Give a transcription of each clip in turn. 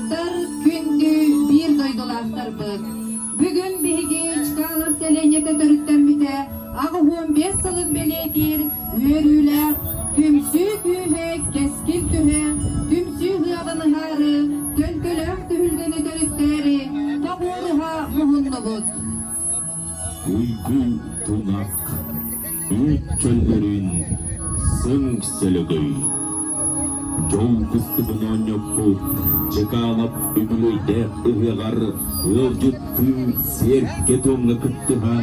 ыалдьыттар, күндү биир дойдулаахтарбыт! Бүгүн биһиги Чкалов сэлиэнньэтэ төрүттэммитэ 85 сылын бэлиэтиир үөрүүлээх Түмсүү күүһэ, кэскил түһэ, түмсүү ыһыаҕын ыһаары, төлкөлөөх түһүлгэни төрүттээри тоҕуоруһа муһуннубут. Уйгу тунах, үүт чөллөрүн сыҥ сөлөгөй. Дьол кустугун оонньоппут Чекалов үбүлүөйдээх ыһыаҕар ыалдьыттыы сиэргэ-туомҥа кыттыһа,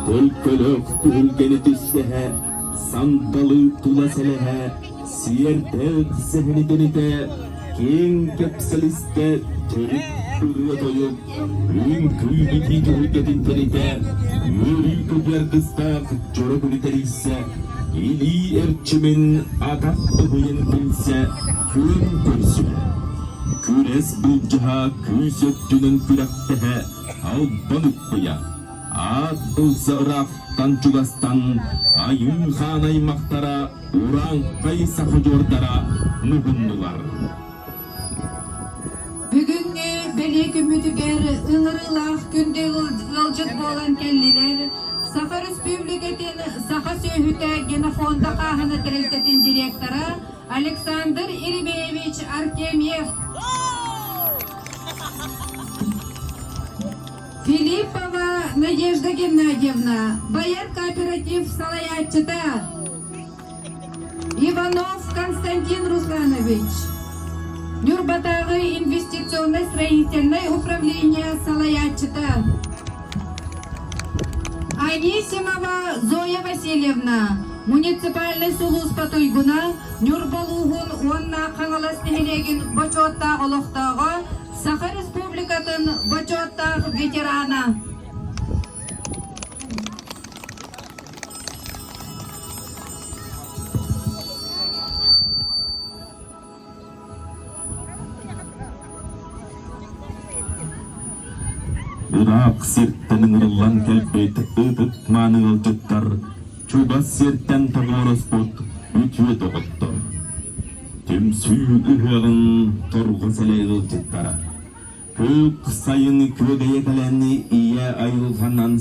төлкөлөөх түһүлгэни түстэһэ, сандалы тула сэлэһэ, сиэрдээх сэһэни тэнитэ, киэҥ кэпсэлистэ төрүт ырыа-тойук, үҥкүү-битии түһүлгэтин тэнитэ, үөрүү-көтүү аргыстаах дьоро күнү тэрийсэ, илии эрчимин атах туһуйун билсэ, күөн көрсүһэ. Күрэс былдьаһа күүс өттүнэн күрэхтэһэ, албан укпуйа. Аат ылса ыраахтан-чугастан Айыы Хаан аймахтара урааҥхай саха удьуордара муһуннулар. Бүгүҥҥү бэлиэ күммүтүгэр ыҥырыылаах күндү ыалдьыт буолан кэллилэр Саха Өрөспүүбүлүкэтин Саха сүөһүтэ генофонда хааһына тэрилтэтин директора Александр Еремеевич Артемьев, Филиппова Надежда Геннадьевна, Байар кооператив салайааччыта, Иванов Константин Русланович, Ньурбатааҕы инвестиционнай-строительнай управление салайааччыта, Анисимова Зоя Васильевна, муниципальнай сулууспа туйгуна, Ньурба улууһун уонна Хаҥалас нэһилиэгин бочуоттаах олохтооҕо, Саха Республикатын бочуоттаах ветерана. Ыраах сиртэн ыҥырыллан кэлбит ытык-мааны ыалдьыттар чугас сиртэн тоҕуоруспут үтүө доҕоттор. Түмсүү ыһыаҕын торҕо сэлэ ыалдьыттара. Күөх сайын күөгэйэ кэлэн ийэ айылҕанан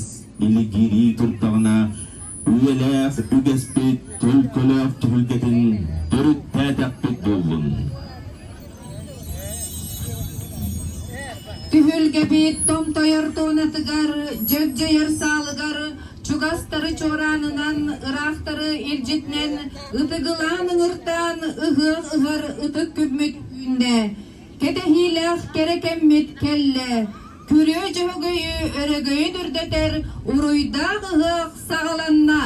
илигирии турдаҕына, үйэлээх үгэспит төлкөлөөх түһүлгэтин төрүттээтэхпит буоллун. Түһүлгэбит томтойор туонатыгар, дьөгдьөйөр саалыгар чугастары чуораанынан, ыраахтары илдьитинэн ытыгылаан ыҥыртаан ыһыах ыһар ытык күммүт үүннэ. Кэтэһиилээх кэрэ кэммит кэллэ. Күрүө дьөһөгөйү өрөгөйүн үрдэтэр уруйдаах ыһыах саҕаланна.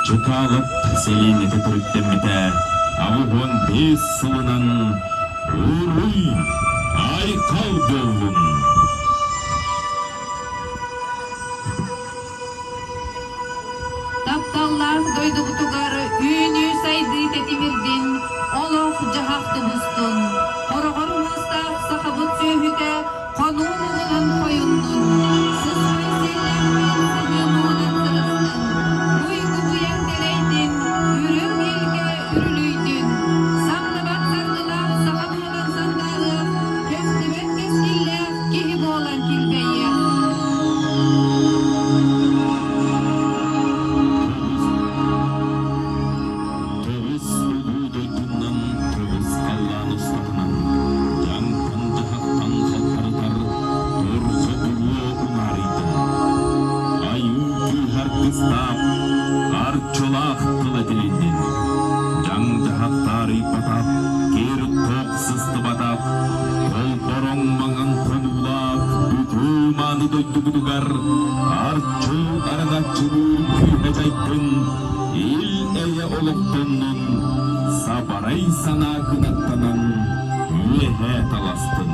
Чыкаалап сэлиэнньэтэ төрүттэммитэ 85 сылынан Уруй! Айхал буоллун! Тапталлаах дойдубутугар үүнүү-сайдыы тэтимирдин, олох-дьаһах тубустун, хороҕор муустаах сахабыт сүөһүтэ хонуу муҥунан хойуннун, сыспай сиэллээхпит сыһыы муҥунан сырыстын, уйгу-быйаҥ дэлэйдин, үрүҥ илгэ үрүлүйдүн, самныбат саргылаах саха буолан сандаарыах, көстүбэт кэскиллээх киһи буолан килбэйиэх. Тоҕус улуу дойдунан тоҕус халлаан устатынан дьаҥтан-дьаһахтан халтарытар торҕо буруо унаарыйдын. Айыы күүһэ аргыстаах, арчылаах тыл этилиннин. Дьаҥ-дьаһах таарыйбатах, киэр-туох сыстыбатах, холбороҥ маҥан хонуулаах үтүө мааны дойдубутугар арчы араҥаччылыыр күүһэ дьайдын, ил-эйэ олохтоннун, сабарай санаа кынаттанан үөһэ таластын.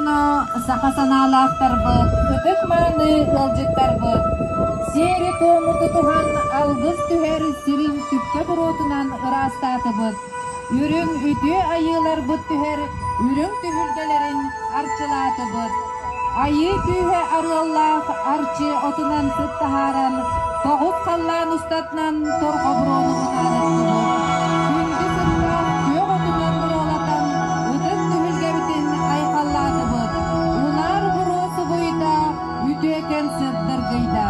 дьоно, саха санаалаахтарбыт, ытык-мааны ыалдьыттарбыт, сиэри-туому тутуһан алгыс түһэр сирин түптэ буруотунан ыраастаатыбыт, үрүҥ үтүө айыыларбыт түһэр үрүҥ түһүлгэлэрин арчылаатыбыт. Айыы күүһэ арыаллаах арчы отунан сыт таһааран, тоҕус халлаан устатынан торҕо буруону унаарыттыбыт. Күндү сыттаах күөх отунан буруолатан, ытык түһүлгэбитин айхаллаатыбыт. Унаар буруо субуйда, үтүөкэн сыт дыргыйда.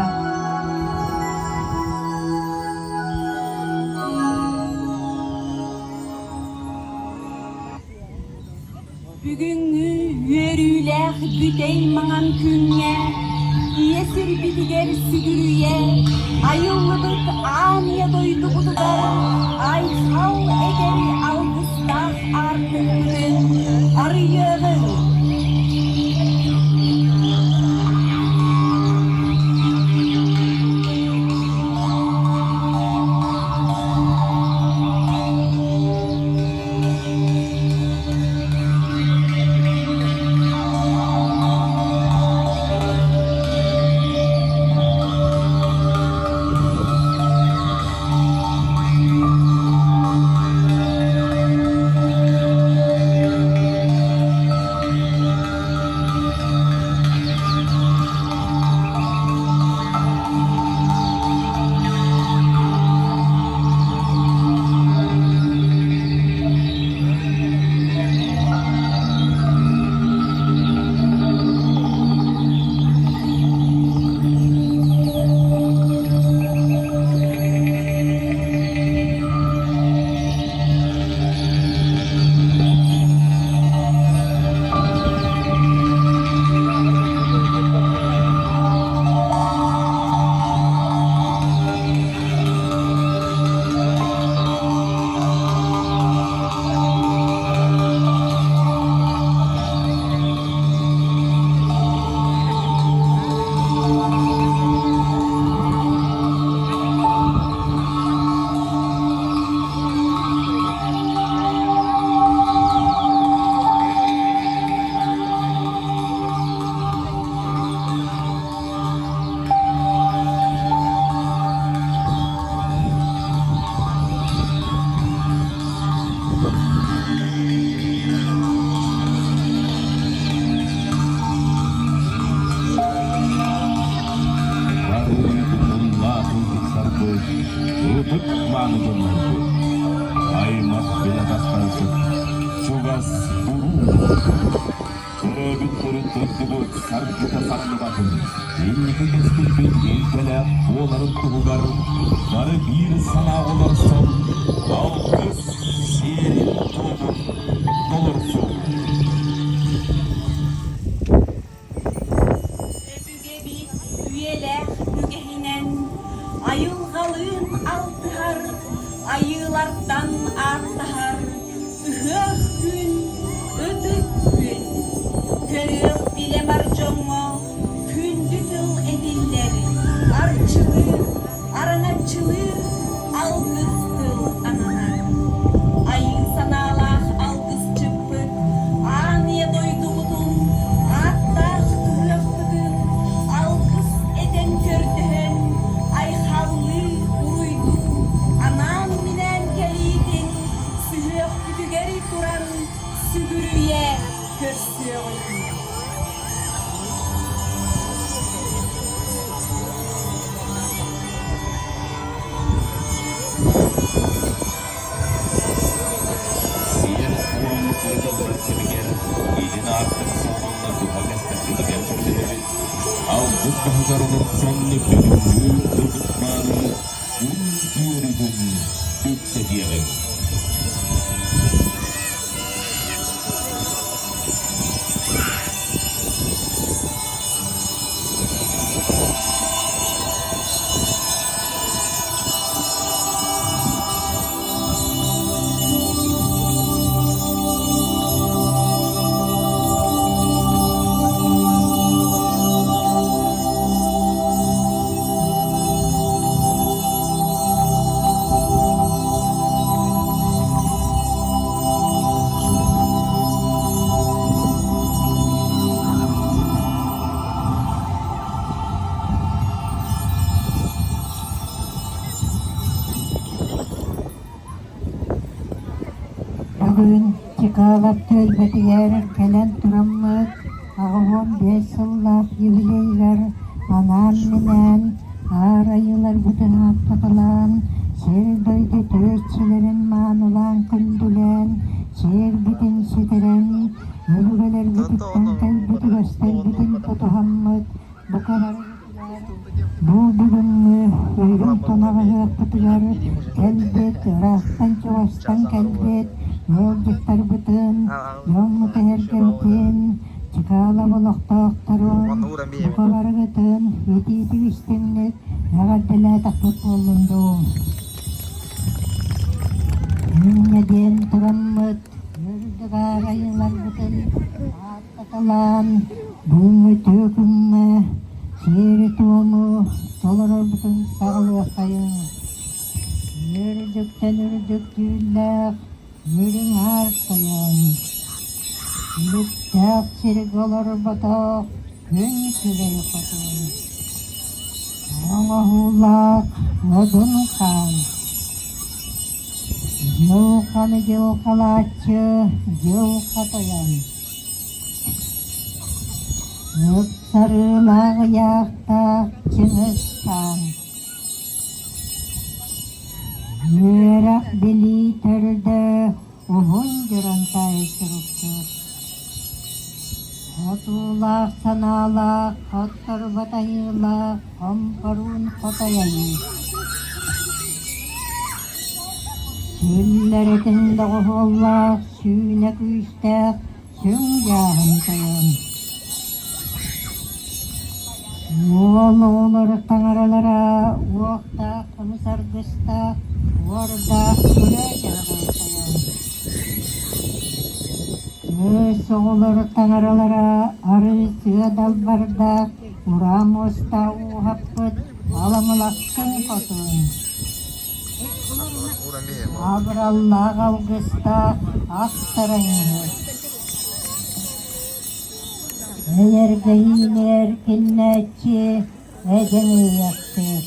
Бүгүҥҥү үөрүүлээх бүтэй маҥан күҥҥэ ийэ сирбитигэр сүгүрүйэ айыллыбыт аан ийэ дойдубутугар айхал этэр алгыстаах аартыкпытын арыйыаҕыҥ! Барыы ытык мааны дьоннорбут, аймах билэ тахтарбыт, чугас уруу Төрөөбүт төрүт дойдубут саргыта саргыбатын, инники кэскилбит илгэлээх буоларын туһугар бары биир санаа олорсон алгыс сиэрин-туомун толорсуҥ. Өбүгэбит үйэлээх үгэһинэн айылҕалыын алтыһар, айыылартан ааттаһар ыһыах күн, ытык күн. Көрүөх билэ бар дьоҥҥо күндү тыл этиллэр, арчылыыр, араҥаччылыыр алгыс тыл ананар. Айыы санаалаах алгысчыппыт аан ийэ дойдубутун ааттаах ыһыахпытын алгыс этэн көрдөһөн, айхаллыы, уруйдуу, анаан-минээн кэлиитин сүһүөхпүтүгэр туран сүгүрүйэ көрсүөҕүҥ. Бүгүн Чкалов түөлбэтигэр кэлэн тураммыт 85 сыллаах юбилейыгар анаан-минээн Аар Айыыларбытын ааттаталаан, сир-дойду төрүччүлэрин маанылаан күндүлээн, сиэрбитин ситэрэн, өбүгэлэрбититтэн кэлбит үгэстэрбитин тутуһаммыт бука барыбытыгар бу бүгүҥҥү үрүҥ тунах ыһыахпытыгар кэлбит, ыраахтан-чугастан кэлбит ыалдьыттарбытын, дьоммутун-сэргэбитин, Чкалов олохтоохторун, бука барыгытын итиитик истиҥник эҕэрдэлээтэхпит буоллун дуу. Инньэ диэн тураммыт, үрдүк айыыларбытын ааттаталаан, бүгүҥҥү үтүө күҥҥэ сиэри-туому толорорбутун саҕалыаххайыҥ. Үрдүктэн үрдүк түүллээх Үрүҥ аар тойон, Үлүктээх сиргэ олорботох күн күбэй хотун, Оҥоһуулаах Одун хаан, Дьылҕаны дьылҕалааччы Дьылҕа тойон, Ыпсарыылаах ыйаахтаах Чыҥыс хаан, Үөрэх билии төрдө уһун дьурантаай суруксут. Хотуулаах санаалаах, хотторбот айыылаах хомпоруун хотой айыы. Сүллэритин доҕуһуоллаах сүүнэ күүстээх Сүҥ дьааһын тойон. Уол оҕолор таҥаралара уохтаах хомус аргыстаах, уордаах күрээ дьаһабыл тойон. Кыыс оҕолор таҥаралара арыы сыа далбардаах, ураа муостаах ууһаппыт аламылахсын хотун. Абыраллаах алгыстаах ахтараҥыһы Эйэргэһиини эркиннээччи эдьэҥийэхсит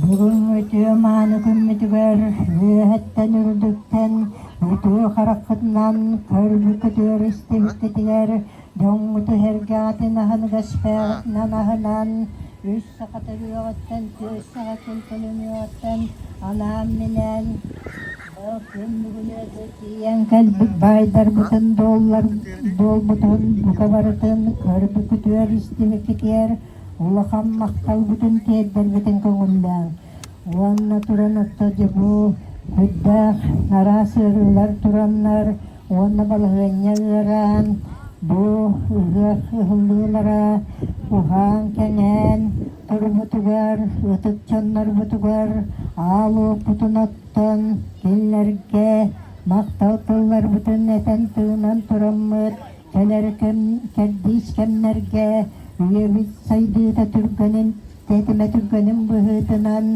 Бүгүн үтүө мааны күммүтүгэр үөһэттэн үрдүктэн үтүө хараххытынан көрбүккүтүгэр истибиккитигэр дьоҥҥуту сэргэҕитин аһыныгас-бэйэҕитинэн аһынан үс саха төрүөҕүттэн, түөрт саха күн төлөнүөҕүттэн анаан-минээн күн бүгүнү тиийэн кэлбит баайдарбытын дуоллар буолбутун бука барытын көрбүккүтүгэр, истибиккитигэр улахан махталбытын тиэрдэрбитин көҥүллээҥ. Уонна туран отто дьэ бу сүрдээх араас ыарыылар тураннар уонна балаһыанньа ыараан, бу ыһыах ыһыллыылара уһаан-кэҥээн турбутугар, ытык дьоннорбутугар аал уоппутун оттон, кинилэргэ махтал тылларбытын этэн-тыынан тураммыт, кэлэр кэм кэрдиис кэмнэргэ үйэбит сайдыыта түргэнин тэтимэ түргэнин быһыытынан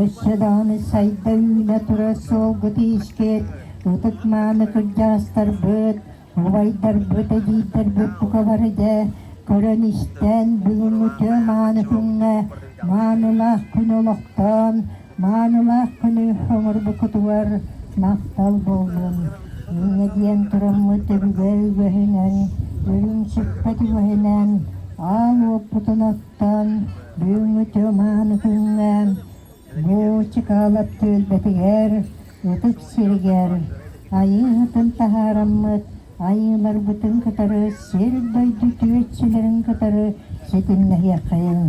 өссө даҕаны сайда-үүнэ турар суолгут иискит, ытык-мааны кырдьаҕастарбыт, убайдарбыт, эдьиийдэрбит бука бары дьэ көрөн-истэн бүгүҥҥү үтүө мааны күҥҥэ маанылаах күнү олохтоон, маанылаах күнү оҥорбуккутугар махтал буоллун. Инньэ диэн тураммыт өбүгэ үгэһинэн, үрүҥ сүппэт үгэһинэн аал уоппутун оттон, бүгүҥҥү үтүө мааны күҥҥэ бу Чкалов түөлбэтигэр, ытык сиригэр Айыыһытын таһаараммыт, айыыларбытын кытары сир-дойду түөччүлэрин кытары ситимнэһиэххэйиҥ.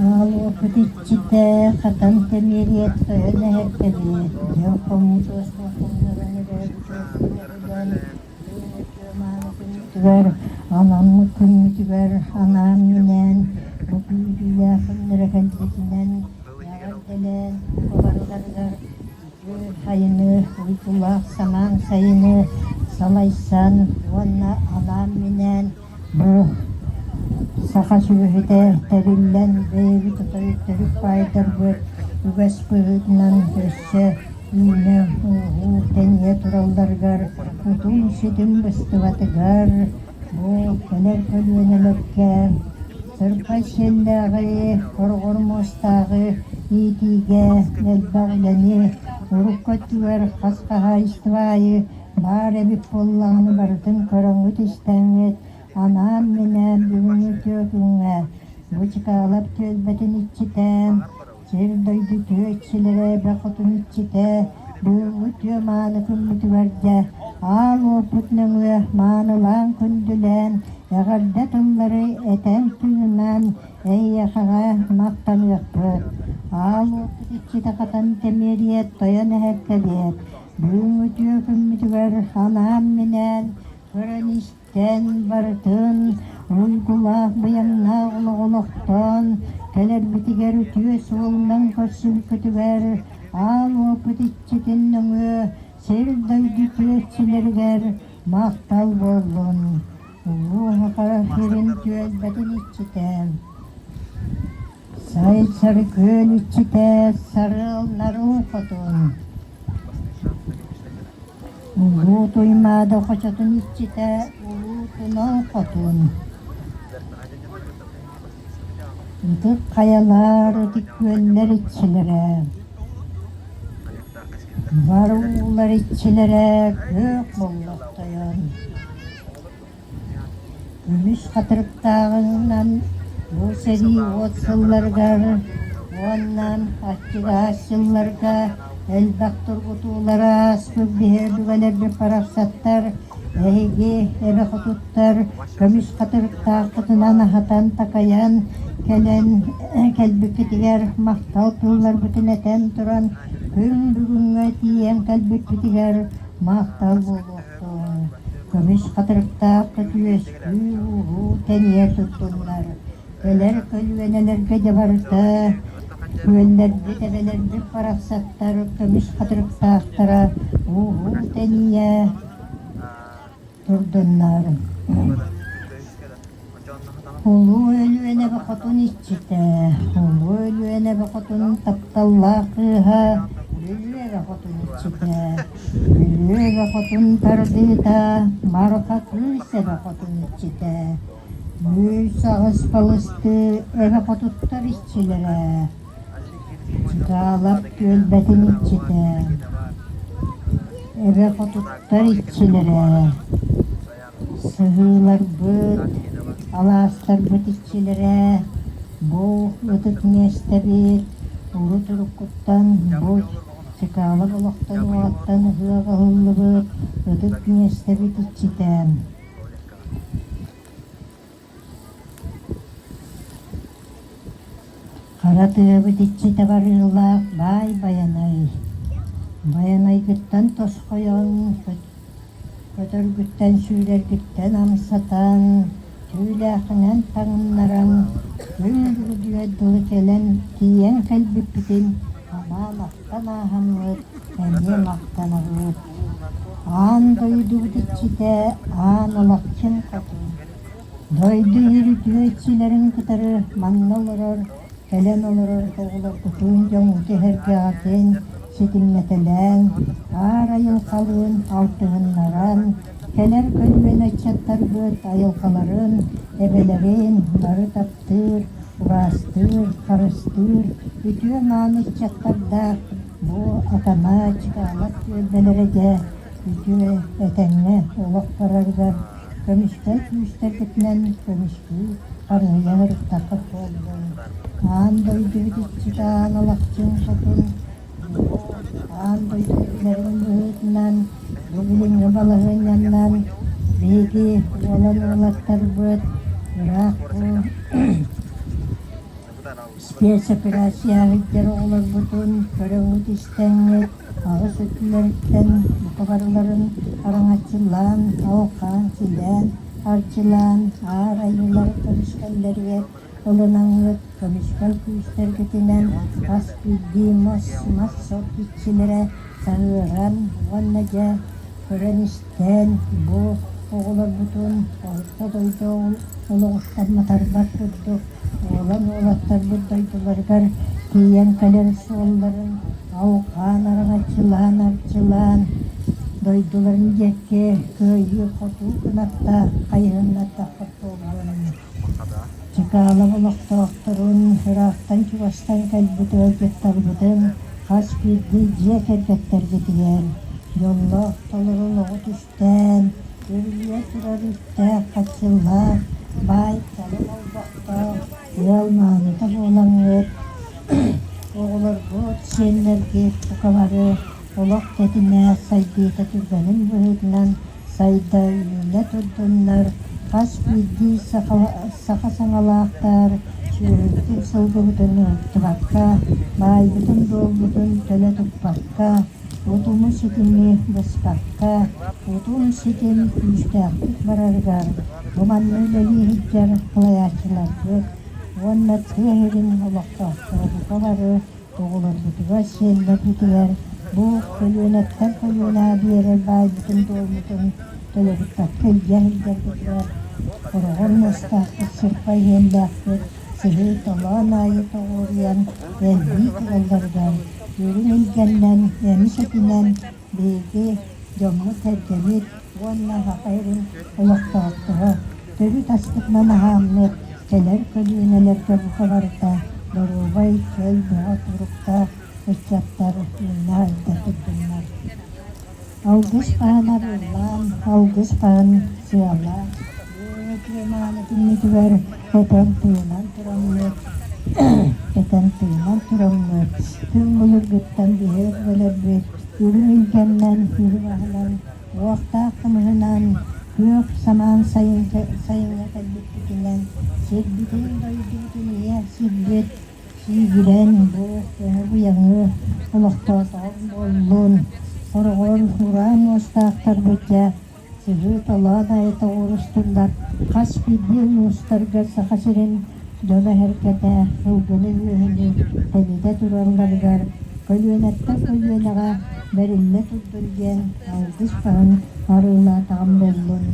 Аал-уопут иччитэ хатан тэмиэриэт тойон эһэргэбит, дьыл хомуутугар күммүтүгэр анаммыт күммүтүгэр анаан-минээн бу күүтүүлээх күннэрэ кэлбитинэн эҕэрдэлээн барыларыгар үтүө сайыны, уйгулаах самаан сайыны салайсан уонна анаан-минээн бу саха сүөһүтэ тэриллэн бэйэбит төрүт баайдарбыт үгэс быһыытынан өссө үүнэ-ууһуу тэнийэ туралларыгар утум-ситим быстыбатыгар. Бу кэлэр көлүөнэлэргэ сырбай сиэллээҕи, хороҕор муостааҕы иитиигэ элбэх үлэни урукку өттүгэр хас хаһаайыстыба аайы баар эбит буоллаҕына барытын көрөҥҥүт-истэҥҥит анаан-минээн бүгүҥҥү үтүө күҥҥэ бу Чкалов түөлбэтин иччитэ, сир-дойду үтүө иччилэрэ эбэ хотун иччитэ бүгүҥҥү үтүө мааны күммүтүгэр дьэ аал уоппут нөҥүө маанылаан күндүлээн эҕэрдэ тыллары этэн тыынан эйиэхэҕэ махтаныахпыт. Аал уоппут иччитэ хатан тэмиэриэт тойон эһэртэлиэт бүгүҥҥү үтүө күммүтүгэр анаан-минээн көрөн-истэн барытын уйгулаах быйаҥнаах олоҕу олохтоон кэлэрбитигэр үтүө суолунан көрсүбүккүтүгэр аал уоппут иччитин нөҥүө сир-дойду үтүө иччилэригэр махтал буоллун. Улуу Саха сирин түөлбэтин иччитэ, Сайсары күөл иччитэ Сарыал Наруу хотун, Улуу Туймаада хочотун иччитэ Улуу Тунал хотун, Ытык хайалар, ытык күөллэр иччилэрэ, Бар уулар иччилэрэ күөх боллох тойон. Көмүс хатырыктааҕынан бу сэрии уот сылларыгар уонна аччыгаас сылларга элбэх тургутуулары ааспыт биһиги барахсаттар эһиги эбэ хотуттар көмүс хатырыктааххытынан аһатан-такайан кэлэн кэлбиккитигэр махтал тылларбытын этэн туран күн бүгүҥҥэ тиийэн кэлбиппитигэр махтал буолуохтун. Көмүс хатырыктаах үөскүү ууһуу тэнийэ туттуннар. Кэлэр көлүөнэлэргэ дьэ барыта күөллэрбит, эбэлэрбит барахсаттар көмүс хатырыктаахтара ууһуу тэнийэ турдуннар. Улуу Өлүөнэ хотун иччитэ, Улуу Өлүөнэ хотун тапталлаах кыыһа, Бүлүү эбэ хотун иччитэ, Бүлүү эбэ хотун тардыыта, Марха кыыс эбэ хотун иччитэ, 108 балыстыы эбэ хотуттар иччилэрэ, Чыкаалап түөлбэтин иччитэ, Эбэ хотуттар иччилэрэ, Сыһыыларбыт, алаастарбыт иччилэрэ бу ытык миэстэбит урут-уруккуттан бу Чкалов олохтон уоттан ыһыах ыһыллыбыт ытык миэстэбит иччитэ. Хара тыабыт иччитэ барыылаах баай Байанай. Байанайгыттан тосхойон, көтөргүттэн сүүрэргиттэн амсатан, түүлээхинэн таҥыннаран, күн бүгүнүгэр дылы кэлэн тиийэн кэлбиппитин анаан ахтан ааһаммыт, эмиэ махтанабыт. Аан дойдубут иччитэ Аан Алахчын Хотун Дойду иһир үтүө иччилэрин кытары манна олорор, кэлэн олорор оҕолоргутун дьоҥҥуту эһэргэҕитин ситимнэтэлээн, аар айылҕалыын алтыһыннаран, кэлэр көлүөнэ ыччаттарбыт айылҕаларын, эбэлэрин бары таптыыр, убаастыыр, харыстыыр үтүө-мааны ыччаттардаах бу Акана Чкалов түөлбэлэрэ дьэ үтүө этэҥҥэ олох барарыгар Көмүскэл күүстэргитинэн көмүскүү харыһыйа ырыттаххыт буоллун. Аан дойдубут иччитэ Аан Алахчын Хотун аан дойду билэрин быһыытынан бу билиҥҥи балаһыанньаннан биһиги уолан уолаттарбыт ыраах бу Спецоперация сылдьар оҕолорбутун көрөҥҥүт-истэҥҥит, аҕыс өттүлэриттэн бука барыларын араҥаччылаан, алҕаан-силээн, арчылаан, аар айыылар көмүскэллэригэр ылынаҥҥыт, көмүскэл күүстэргитинэн хас биирдии мас мас сорт иччилэрэ саһыаран уонна дьэ көрөн-истэн бу оҕолорбутун орто дойду олоҕуттан матарбат курдук Уолан уолаттарбыт дойдуларыгар тиийэн кэлэр суолларын алҕаан араҥаччылаан арчылаан. Дойдуларын диэки кыайыы-хотуу кынаттаах хайыһыннардахпыт буоллун. Чкалов олохтоохторун ыраахтан-чугастан кэлбит ыалдьыттарбытын хас биирдии дьиэ кэргэттэргитигэр дьоллоох толору олоҕу түстээн, үрүйэ турар үптээх хаччыллаах, баай талым олбохтоох ыал мааныта буолаҥҥыт, оҕолоргут, сиэннэргит бука бары олох тэтимэ сайдыыта түргэнин быһыытынан сайда үүнэ турдуннар, хас биирдии саха саҥалаахтар сүөһүбүтүн-сылгыбытын ыһыктыбакка, баайбытын-дуолбутун төлө туппакка, утуму-ситими быспакка, утум-ситим күүстээхтик барарыгар бу манна үлэлии сылдьар салайааччыларбыт уонна тыа сирин олохтоохторо бука бары Оҕолорбутугар, сиэннэрбитигэр бу көлүөнэттэн көлүөнэҕэ биэрэр баайбытын-дуолбутун төлөбүппэккэ илдьэ сылдьарбытыгар хороҕор муостаахпыт, сырпай иһиэннээхпит сыһыы толоон аайы тоҕуоруйан элбии туралларыгар үрүҥ илгэннэн, эмис этинэн биһиги дьоммут-сэргэбит уонна Саха сирин олохтоохторо төрүт аспытынан аһааммыт кэлэр көлүөнэлэргэ бука барыта доруобай, чөл, бөҕө туруктаах ыччаттар үүнэ-сайда турдуннар. Алгыс хаһан арыллаан, алгыс хаһан сыалаан, үтүө мааны күммүтүгэр этэн-тыынан тураммыт, этэн-тыынан тураммыт, күн былыргыттан биһиги өбүгэлэрбит үрүҥ илгэннэн, үрүҥ аһынан, уохтаах кымыһынан, күөх самаан сайыҥҥа кэлбиппитинэн, сирбитин-дойдубутун ийэ сирбит сиигирэн бу өҥү-быйаҥы олохтоотоҕум буоллун, хороҕор ураа муостаахтарбыт дьэ сыһыы-толоон аайы тоҕуорустуннар, хас биирдии улуустарга Саха сирин дьоно-сэргэтэ сылгыны-үөһүнү тэнитэ туралларыгар көлүөнэттэн көлүөнэҕэ бэриллэ турдун диэн алгыс баһын арыылаатаҕым буоллун.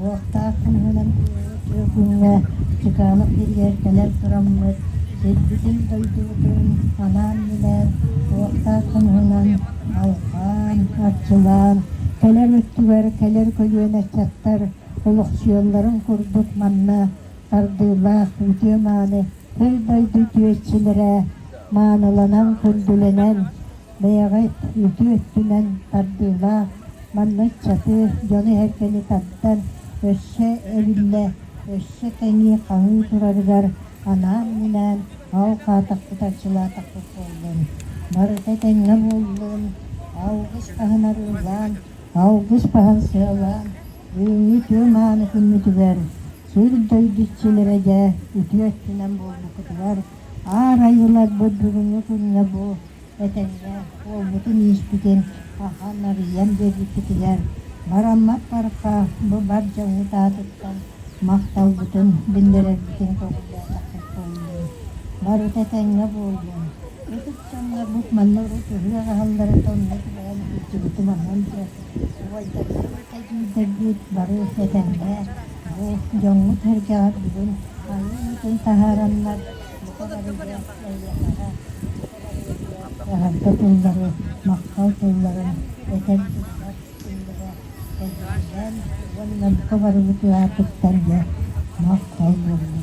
Уохтаах кымыһынан үтүө күҥҥэ Чкалов сиригэр кэлэн тураммыт, сирбитин-дойдубутун анаан-минээн уохтаах кымыһынан алҕаан, арчылаан, кэлэр өттүгэр кэлэр көлүөнэ ыччаттар олохсуйалларын курдук манна тардыылаах үтүө-мааны сир-дойду үтүөччүлэрэ мааныланан, күндүлэнэн, бэйэҕит үтүө өттүнэн тардыылаах манна ыччаты, дьону-сэргэни тардан, өссө эбиллэ, өссө кэҥии хаҥыы турарыгар анаан-минээн ал-хаатахпыт арчылаатахпыт буоллун, барыта этэҥҥэ буоллун, алгыс баһын арыылаан, алгыс баһын сыалаан, бүгүҥҥү үтүө мааны күммүтүгэр сир-дойду иччилэрэ дьэ үтүө өттүнэн буолбуккутугар Аар айыыларбыт бүгүҥҥү күҥҥэ бу этэҥҥэ уолбутун-ииспитин ахан арыйан биэрбиппитигэр бараммат барха бу бар дьоҥҥут аатыттан махталбытын биллэрэрбитин көҕүлээтэххит буоллун. Барыта этэҥҥэ буоллун. Ытык дьоннорбут манна урут ыһыах аһалларыта онно түбэһэн сылдьыбытым онон дьэ убайдарбыт, эдьиийдэрбит бары этэҥҥэ Бу дьоҥҥут-сэргэҕит бүгүн айыы уутун таһаараннар бука барыга эйиэхэҕэ эҕэрдэ тыллары, махтал тылларын этэн турар тыллара эдьиийдээн уонна бука барыбыт аатыттан дьэ махтал буоллун.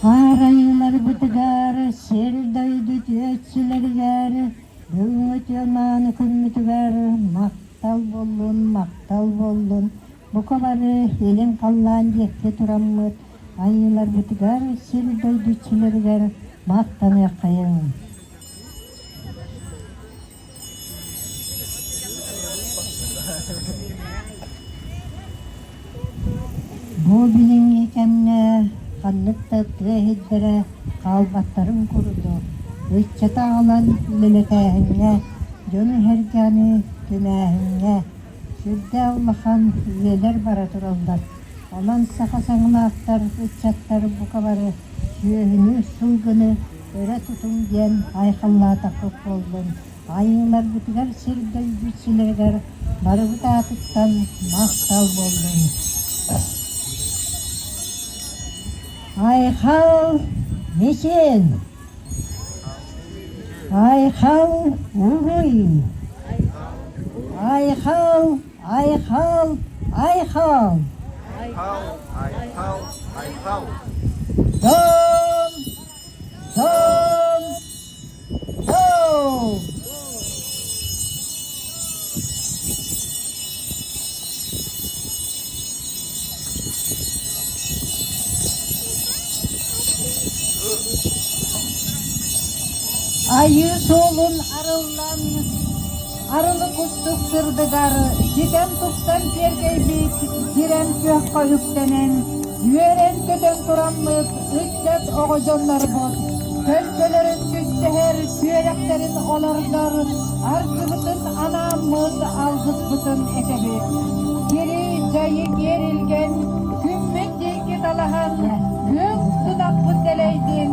Аарайыыларбытыгар, сир-дойду үтүөччүлэригэр, бүгүҥҥү үтүө мааны күммүтүгэр махтал буоллун, махтал буоллун Бука бары илин халлаан диэки тураммыт айыыларбытыгар, сир-дойду иччилэригэр махтаныаххайыҥ. Бу билиҥҥи кэмҥэ ханнык да тыа иһирдэрэ хаалбаттарын курдук, ыччаты аҕалан үлэлэтээһиҥҥэ, дьону-сэргэни түмээһиҥҥэ сүрдээх улахан үлэлэр бара тураллар. Онон саха саҥалаахтар, ыччаттар бука бары сүөһүнү, сылгыны өрө тутуҥ диэн айхаллаатахпыт буоллун. Айыыларбытыгар сир-дойду иччилэригэр барыбыт аатыттан махтал буоллун. Айхал Мичил! Айхал Уруй! Айхал, айхал, айхал! Айхал, айхал, айхал! Дом! Дом! Дом! Айыы суолун арыллан, арылы кустук сырдыгар ситэн-тупсан киэркэйбит сирэм күөххэ үктэнэн, үөрэн-көтөн тураммыт ыччат оҕо дьоннорбут төлкөлөрүн түстэһэр, түөрэхтэрин олордор, аргыбытын анааммыт алгыспытын этэбит. Кири дьайы киэрилгэн, күммүт диэки талаһан, күөх тунахпыт дэлэйдин,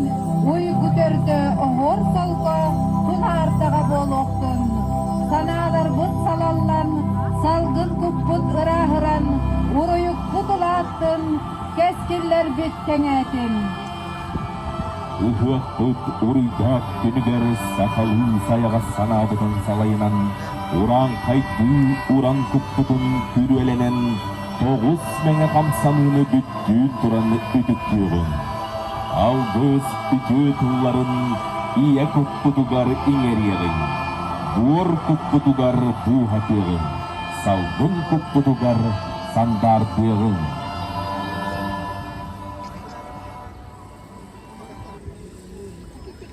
уйгу төрдө оһуор солко тунаардаҕа буолуохтун. Санааларбыт салаллан, салгын куппут ырааһыран, уруйукпут улааттын, кэскиллэрбит кэҥээтин. Ыһыахпыт уруйдаах күнүгэр сахалыы сайаҕас санаабытын салайынан, урааҥхайдыы уран куппутун күрүөлэнэн, тоҕус мэҥэ хамсаныыны бүттүүн туран үтүктүөҕүҥ. Алгыс үтүө тылларын ийэ куппутугар иҥэриэҕиҥ, буор куппутугар бууһатыаҕыҥ, салгын куппутугар сандаардыаҕыҥ.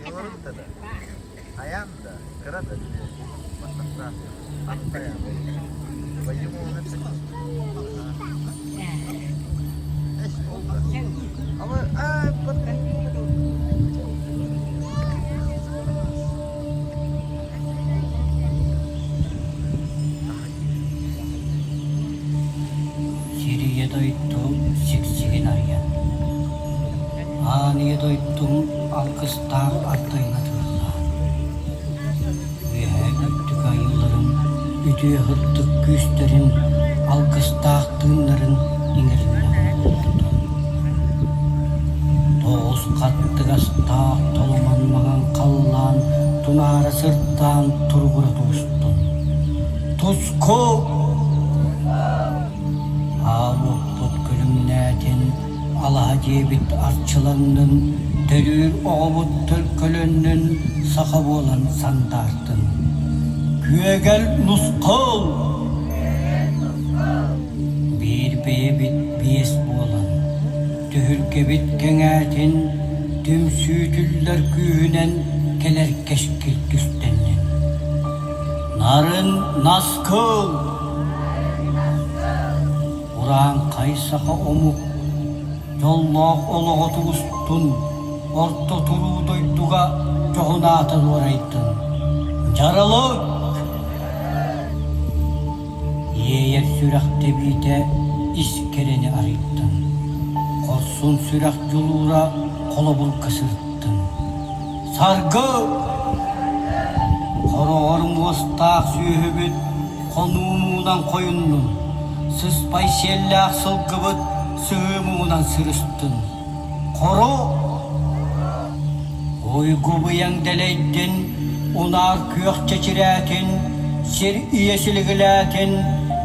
Yoruldu da. Ayağım da, kıra da. Masakta. Attaya. Bayım onu Oldu. Ama aa, bak. Сирийэ дойду сиксигин арыйан, Аан ийэ дойдум алгыстаах ардайына тыыллаан, Үөһээ үрдүк айыыларын үтүө сырдык күүстэрин алгыстаах тыыннарын иҥэриннэҕим буоллун. Тоҕус хаттыгастаах толомон маҥан халлаан тунаара сырдаан туругура тубустун. Туску! Аал уоппут күлүмнээтин, алаһа дьиэбит арчыланнын, төрүүр оҕобут төлкөлөннүн, саха буолан сандаартын. Күөгэл нусхал! Биир бэйэбит биэс буолан, түһүлгэбит кэҥээтин, түмсүүтүллэр күүһүнэн кэлэр кэскил түстэннин. Нарын наскыл! Урааҥхай саха омук дьоллоох олоҕо тубустун, орто туруу дойдуга дьоһун аата дуорайдын. Дьаралык! Иэйэр сүрэх тэбиитэ ис кэрэни арыйдын, хорсун сүрэх дьулуура холобурга сырыттын. Саргы! Хороҕор муостаах сүөһүбүт хонуу муҥунан хойуннун, сыспай сиэллээх сылгыбыт сыһыы муҥунан сырыстын. Хоро! Уйгу-быйаҥ дэлэйдин, унаар күөх чэчирээтин, сир ийэ силигилээтин,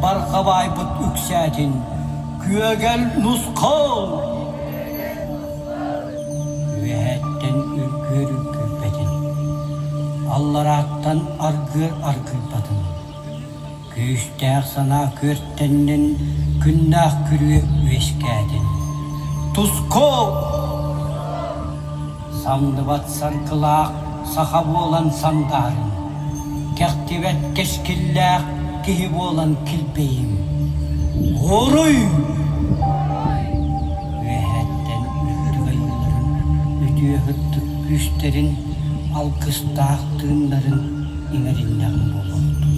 барҕа баайбыт үксээтин. Күөгэл нусхал! Үөһэттэн үргүөр үргүйбэтин, алларааттан аргыар аргыйбатын. Күүстээх санаа күөртэннин, күннээх күрүө үөскээтин. Туску! Самныбат саргылаах саха буолан сандаарын, кэхтибэт кэскиллээх киһи буолан килбэйиҥ. Уруй! Үөһэттэн үрдүк айыыларын, үтүө сырдык күүстэрин, алгыстаах тыыннарын иҥэриннэҕим буолуохтун.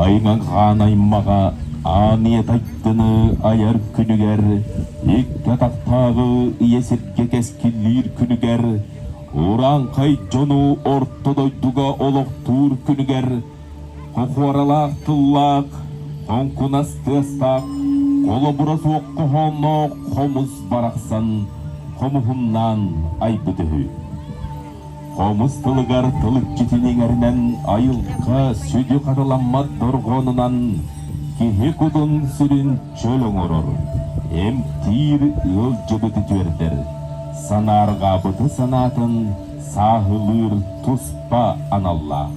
Аймаҥ-хаан аймаҕа аан ийэ тайдыны айар күнүгэр, икки атахтааҕы ийэ сиргэ кэскиллиир күнүгэр, урааҥхай дьону орто дойдуга олохтуур күнүгэр, хохуоралаах тыллаах, хоҥкунас тыастаах, холобура суох хоһоонноох хомус барахсан хомуһуннаан айбыт үһү. Хомус тылыгар тыл иччитин иҥэринэн айылҕа сүдү хатыламмат дорҕоонунан киһи кутун-сүрүн чөл оҥорор, эмтиир ыалдьыбыты үтүөрдэр, санаарҕаабыты санаатын сааһылыыр туспа аналлаах.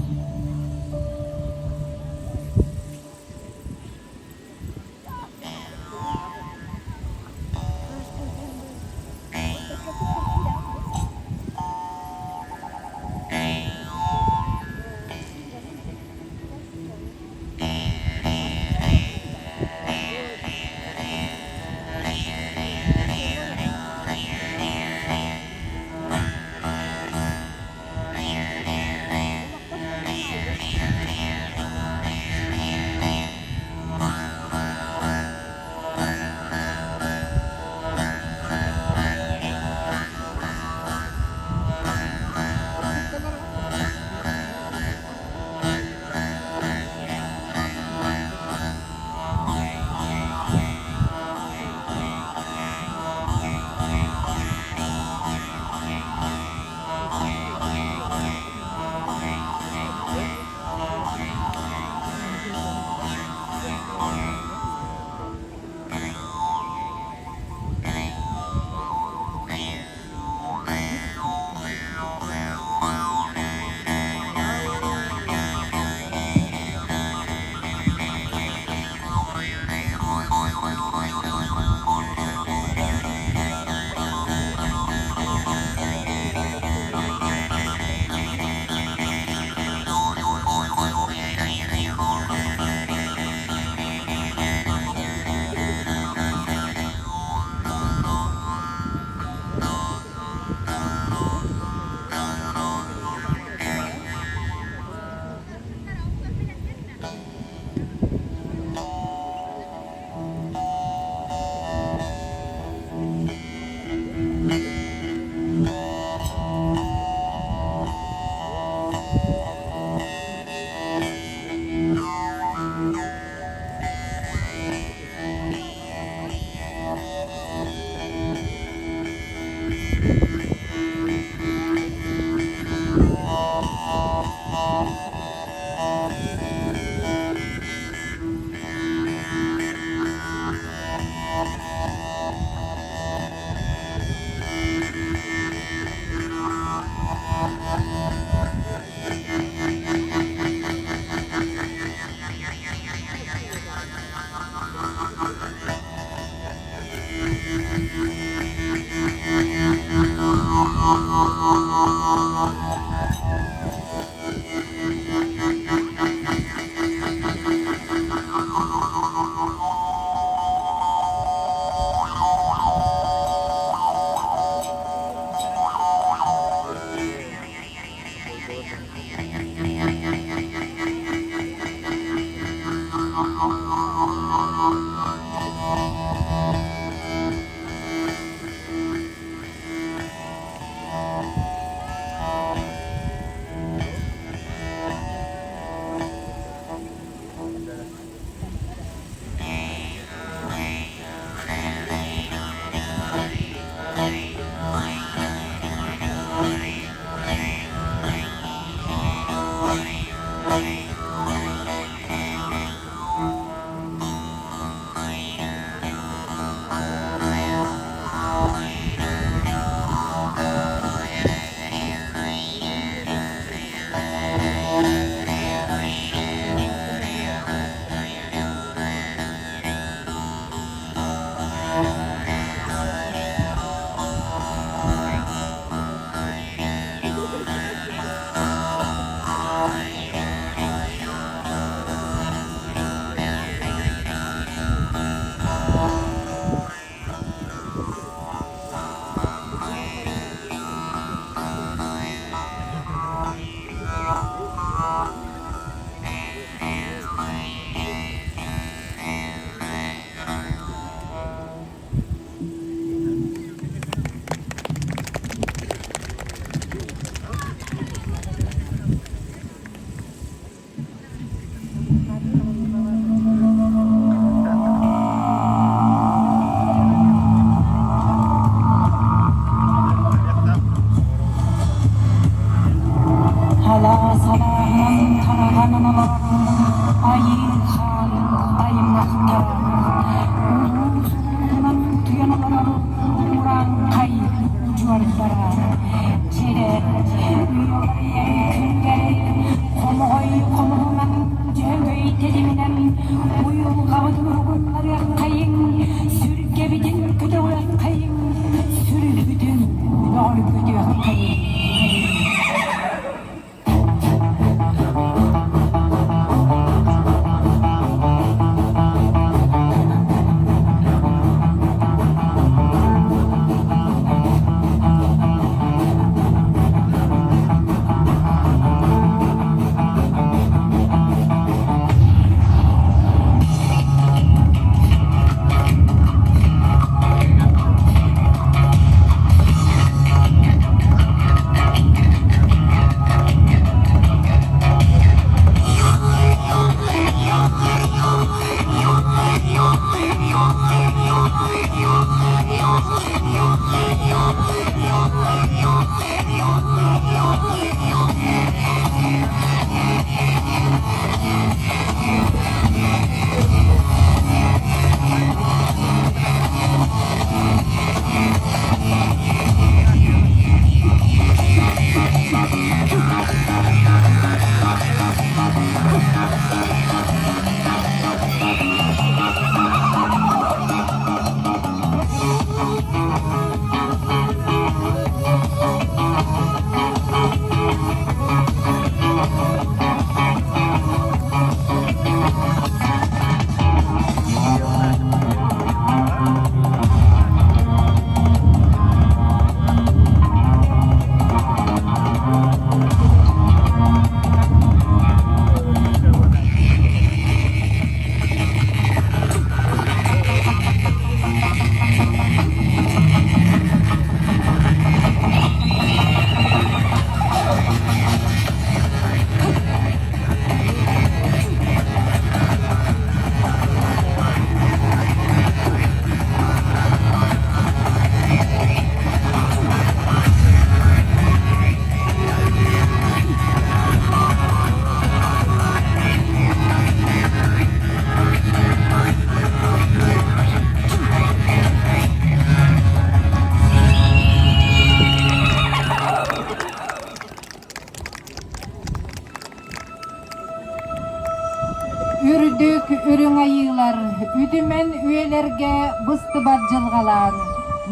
үтүмэн үйэлэргэ быстыбат дьылҕалаан,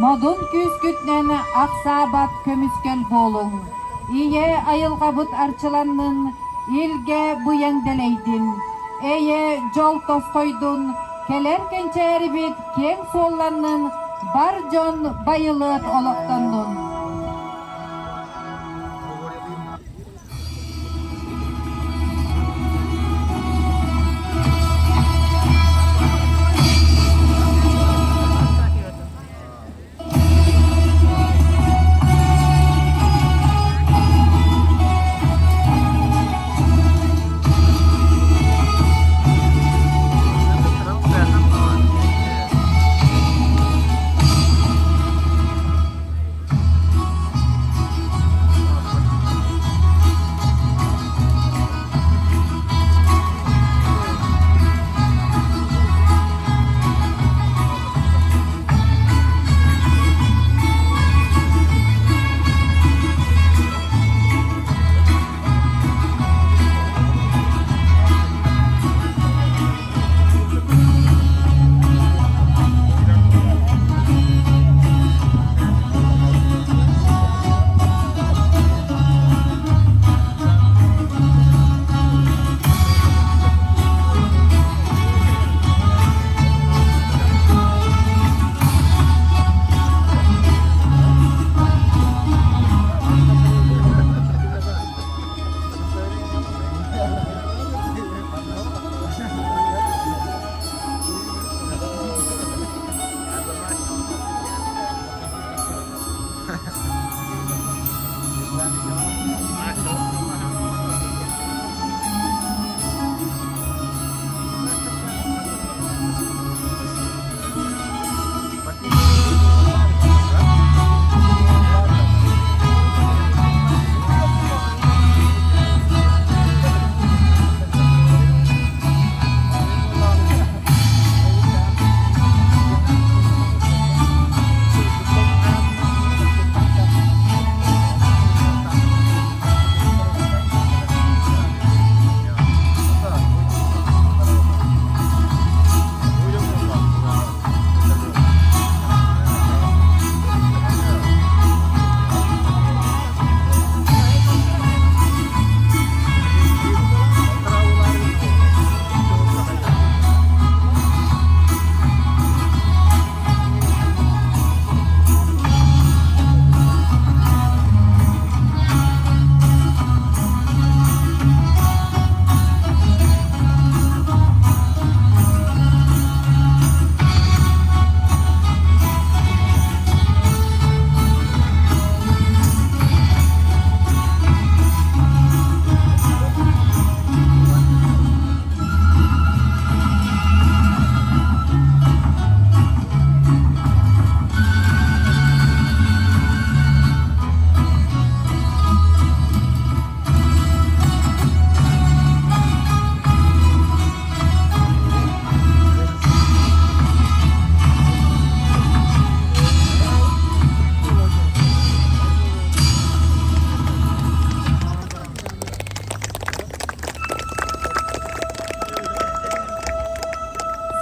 модун күүскүтүнэн ахсаабат көмүскэл буолуҥ! Ийэ айылҕабыт арчыланнын, илгэ быйаҥ дэлэйдин, эйэ дьол тосхойдун, кэлэр кэнчээрибит киэҥ суолланнын, бар дьон байылыат олохтоннун!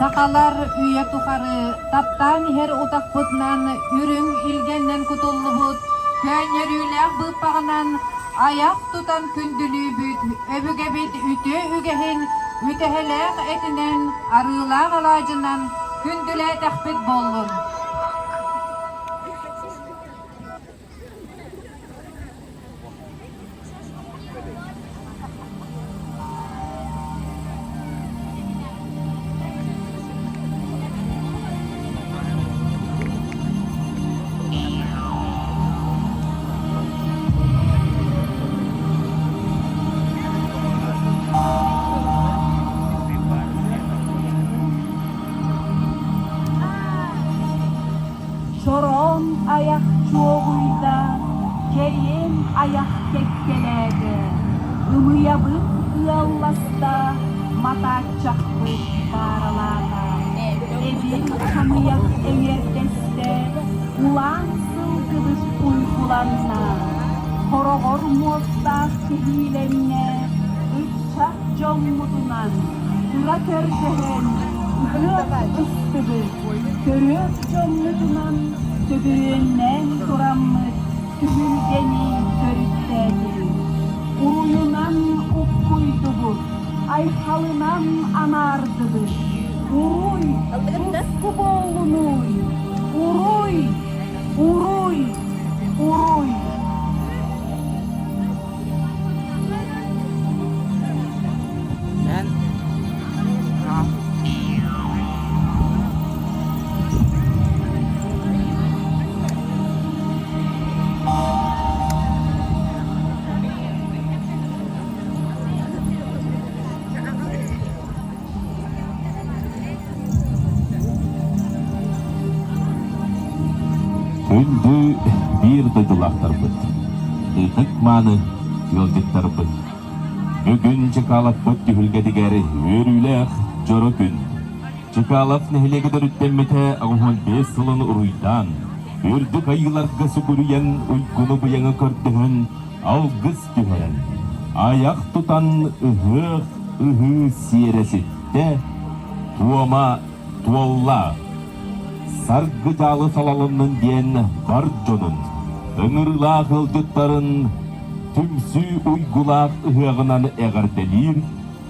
Сахалар үйэ тухары таптаан иһэр утахпытынан үрүҥ илгэннэн кутуллубут көөнньөрүүлээх быыппаҕынан айах тутан күндүлүүбүт, өбүгэбит үтүө үгэһин үтэһэлээх этинэн, арыылаах алаадьынан күндүлээтэхпит буоллун. Чороон айах чуоҕуйда, кэриэн айах кэккэлээтэ, ымыйабыт ыалласта, матааччахпыт бааралаата, эбин хамыйах эҥэрдэстэ, улаан сылгыбыт уйгуланна, хороҕор муостаах кэһиилэннэ, ыччат дьоммутунан ыра көрдөһөн. Ыһыах ыстыбыт, төрүөх дьоммутунан төбүрүөннээн тураммыт түһүлгэни төрүттээтибит, уруйунан уккуйдубут, айхалынан анаардыбыт. Уруй, туску буоллунуй! Уруй! Уруй! Уруй! Күндү биир дойдулаахтарбыт, ытык-мааны ыалдьыттарбыт! Бүгүн Чкаловпыт түһүлгэтигэр үөрүүлээх дьоро күн. Чкалов нэһилиэгэ төрүттэммитэ 85 сылын уруйдаан, үрдүк айыыларга сүгүрүйэн уйгуну-быйаҥы көрдөһөн, алгыс түһэрэн, айах тутан ыһыах ыһыы сиэрэ ситтэ, туома туолла. Саргы дьаалы салалыннын диэн бар дьонун, ыҥырыылаах ыалдьыттарын түмсүү уйгулаах ыһыаҕынан эҕэрдэлиир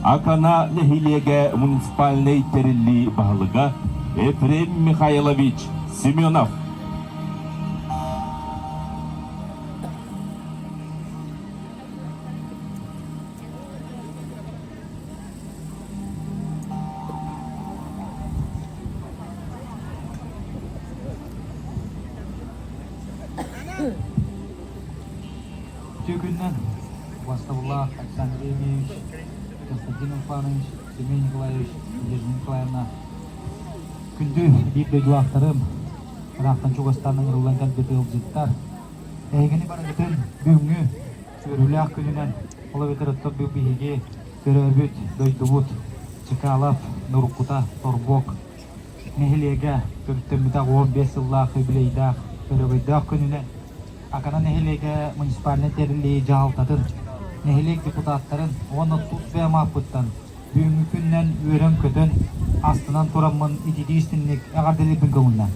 Акана нэһилиэгэ муниципальнай тэриллии баһылыга Ефрем Михайлович Семенов. Үтүө күнүнэн убастабыллаах Александр Евгеньевич, Константин Русланович, Семен Николаевич, Надежда Николаевна. Күндү биир дойдулаахтарым, ыраахтан чугастан ыҥырыллан кэлбит ыалдьыттар, эһигини барыгытын бүгүҥҥү үөрүүлээх күнүнэн, ол эбэтэр оттон бу биһиги төрөөбүт дойдубут Чкалов, Нуркута, Торбок нэһилиэгэ төрүттэммитэ 15 сыллаах юбилейдаах өрөгөйдөөх күнүнэн Акана нэһилиэгэ муниципальнай тэриллии дьаһалтатын, нэһилиэк депутаттарын уонна тус бэйэм ааппыттан бүгүҥҥү күнүнэн үөрэн-көтөн, астынан тураммын ититии истинник эҕэрдэлиирбин көҥүллээн.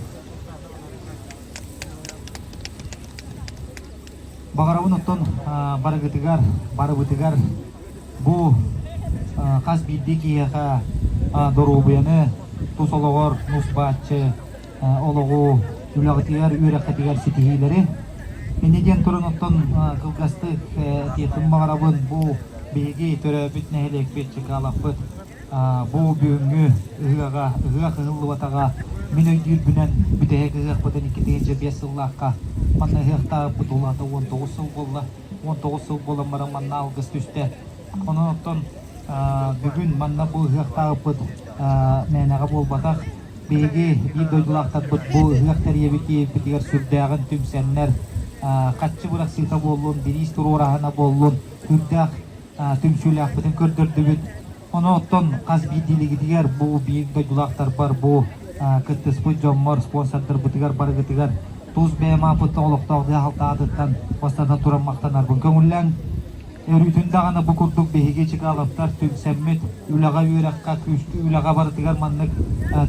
Баҕарабын оттон барыгытыгар, барыбытыгар бу хас биирдии киһиэхэ доруобуйаны, тус олоҕор нус-бааччы олоҕу үлэҕитигэр, үөрэххитигэр ситиһиилэри. Инньэ диэн туран оттон кылгастык этиэхпин баҕарабын, бу биһиги төрөөбүт нэһилиэкпит Чыкаалаппыт бу бүгүҥҥү ыһыаҕа, ыһыах ыһыллыбатаҕа мин өйдүүрбүнэн бүтэһик ыһыахпытын 2005 сыллаахха манна ыһыахтаабыппыт улаата 19 сыл буолла. 19 сыл буолан баран манна алгыс түстэ. Онон оттон бүгүн манна бу ыһыахтаабыппыт мээнэҕэ буолбатах. Биһиги биир дойдулаахтарбыт бу ыһыах тэрийэбит диэбиппитигэр сүрдээҕин түмсэннэр, хаччы бырахсыыта буоллун, бириис туруораһына буоллун, сүрдээх түмсүүлээхпитин көрдөрдүбүт. Ону оттон хас биирдиилигитигэр бу биир дойдулаахтарбар, бу кыттыспыт дьоммор, спонсордарбытыгар барыгытыгар тус бэйэм ааппыттан олохтоох дьаһалта аатыттан бастатан туран махтанарбын көҥүллээҥ. Өрүүтүн даҕаны бу курдук биһиги Чкаловтар түмсэммит, үлэҕэ-үөрэххэ, күүскэ үлэҕэ барытыгар маннык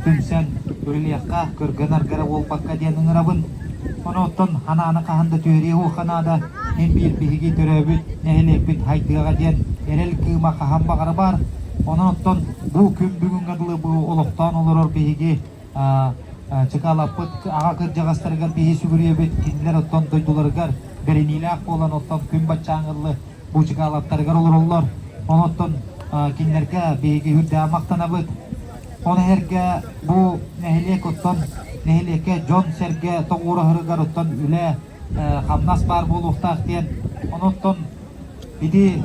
түмсэн үлэлиэххэ, көргө-нарга эрэ буолбакка диэн ыҥырабын. Ону оттон ханааны хаһан да түһэриэ суохха наада. Мин биир биһиги төрөөбүт нэһилиэкпит хайдыаҕа диэн эрэл кыыма хаһан баҕара баар. Онон оттон бу күн бүгүҥҥэ дылы бу олохтоон олорор биһиги Чыкаалаппыт аҕа кырдьаҕастарыгар биһи сүгүрүйэбит, кинилэр оттон дойдуларыгар бэриниилээх буолан оттон күн баччааҥыллы бу Чыкаалаптарыгар олороллор. Онон кинилэргэ биһиги үрдээх махтанабыт. Ону эргэ бу нэһилиэк оттон нэһилиэккэ дьон-сэргэ тоҕуораһарыгар оттон үлэ, хамнас баар буолуохтаах диэн. Онон ити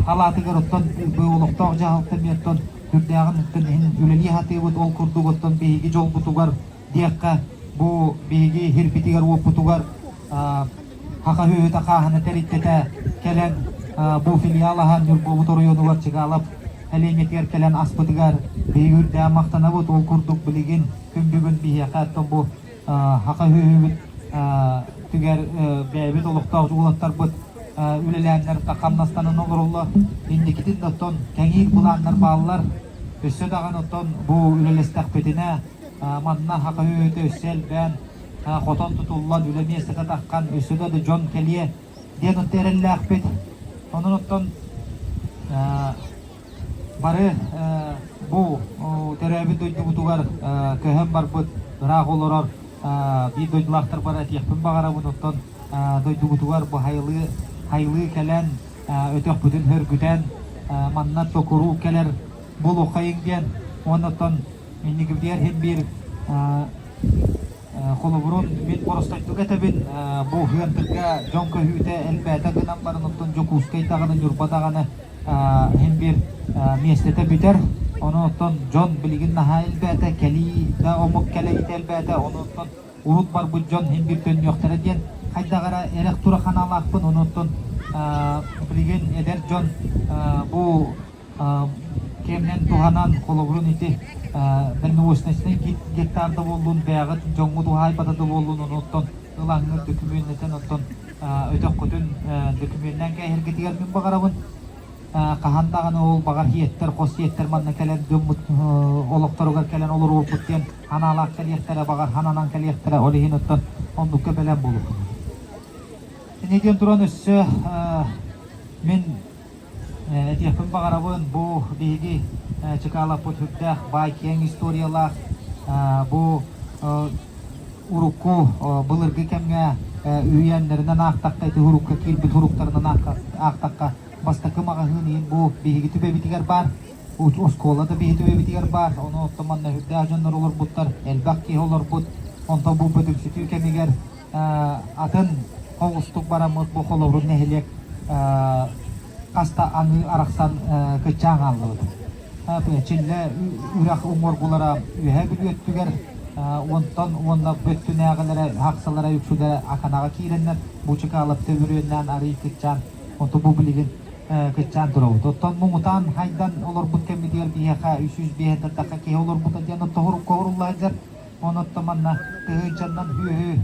халаатыгар оттон бу олохтоох дьаһалта эмиэ оттон сүрдээҕин оттон иһин үлэлии сатыыбыт. Ол курдук оттон биһиги дьолбутугар диэххэ бу биһиги сирбитигэр-уоппутугар Саха сүөһүтэ хааһына тэрилтэтэ кэлэн бу филиал аһан Ньурбабыт оройуонугар Чыгаалап сэлиэнньэтигэр кэлэн аспытыгар биһиги үрдээн махтанабыт. Ол курдук билигин күн бүгүн биһиэхэ оттон бу саха сүөһүбүт түгэр бэйэбит олохтоох уолаттарбыт үлэлээннэр хамнастанан олороллор. Инникитин да оттон кэҥиир былааннар бааллар. Өссө даҕаны оттон бу үлэлэстэхпитинэ манна саха үөһүтэ өссө элбээн, хотон тутуллан, үлэ миэстэтэ таххан, өссө да дьон кэлиэ диэн отто эрэллээхпит. Онон оттон бары бу төрөөбүт дойдубутугар көһөн барбыт, ыраах олорор биир дойдулаахтарбар этиэхпин баҕарабын. Оттон дойдубутугар бу хайылыы, хайылыы кэлэн, өтөхпүтүн хөргүтэн, манна токуруу кэлэр буолуоххайыҥ диэн. Уонна оттон инникибитигэр иһин биир Холобурун мин боростойдук этэбин, бу Ыантырга дьон көһүүтэ элбээтэ гынан баран, оттон Дьокуускай даҕаны, Ньурба даҕаны иһин биир миэстэтэ бүтэр. Ону оттон дьон билигин наһаа элбээтэ, кэлии да омук кэлэйитэ элбээтэ, ону оттон урут барбыт дьон иһин биир төннүөхтэрэ диэн хайдах эрэ эрэх-тура ханаалаахпын. Ону оттон билигин эдэр дьон бу кэминэн туһанан, холобурун ити дальневосточнай гектар да буоллун, бэйэҕит дьоҥҥут уһаайбата да буоллун, ону оттон ылаҥҥыт дөкүмүөннэтэн, оттон өтөххүтүн дөкүмүөннээн кээһэргитигэр мин баҕарабын. Хаһан даҕаны ол баҕар иэттэр, хос иэттэр манна кэлэн дьоммут олохторугар кэлэн олоруохпут диэн ханаалаах кэлиэхтэрэ, баҕар хананан кэлиэхтэрэ, ол иһин оттон оннукка бэлэм буолуоххут. Инньэ диэн туран өссө мин Этиэхпин баҕарабын, бу биһиги Чыкаалаппыт сүрдээх баай киэҥ историялаах, бу урукку былыргы кэмҥэ үһүйээннэринэн аахтахха, ити урукка киирбит уруктарынан аахтахха, бастакы маҕаһыын иһин бу биһиги түбэбитигэр баар, оскуола да биһиги түбэбитигэр баар, ону оттон манна сүрдээх дьоннор олорбуттар, элбэх киһи олорбут, онтон бу бөтүксүтүү кэмигэр атын оҕустук бараммыт бу холобурун нэһилиэк хаста аҥыы арахсан кыччаан хааллыбыт. Чиллэ үрэх уҥуоргулара үөһэ Бүлүү өттүгэр онтон уонна бөттүнээҕилэрэ хахсалара үксүлэрэ Аканаҕа киирэннэр бу Чыкаалап төбүрүөннээн арыый кыччаан онту бу билигин кыччаан турабыт. Оттон муҥутаан хайдан олорбут кэммитигэр биһиэхэ 305 тахха киһи олорбута диэн оттоһурукка уһурулла сылдьар. Онон манна тыһыынчаннан сүөһү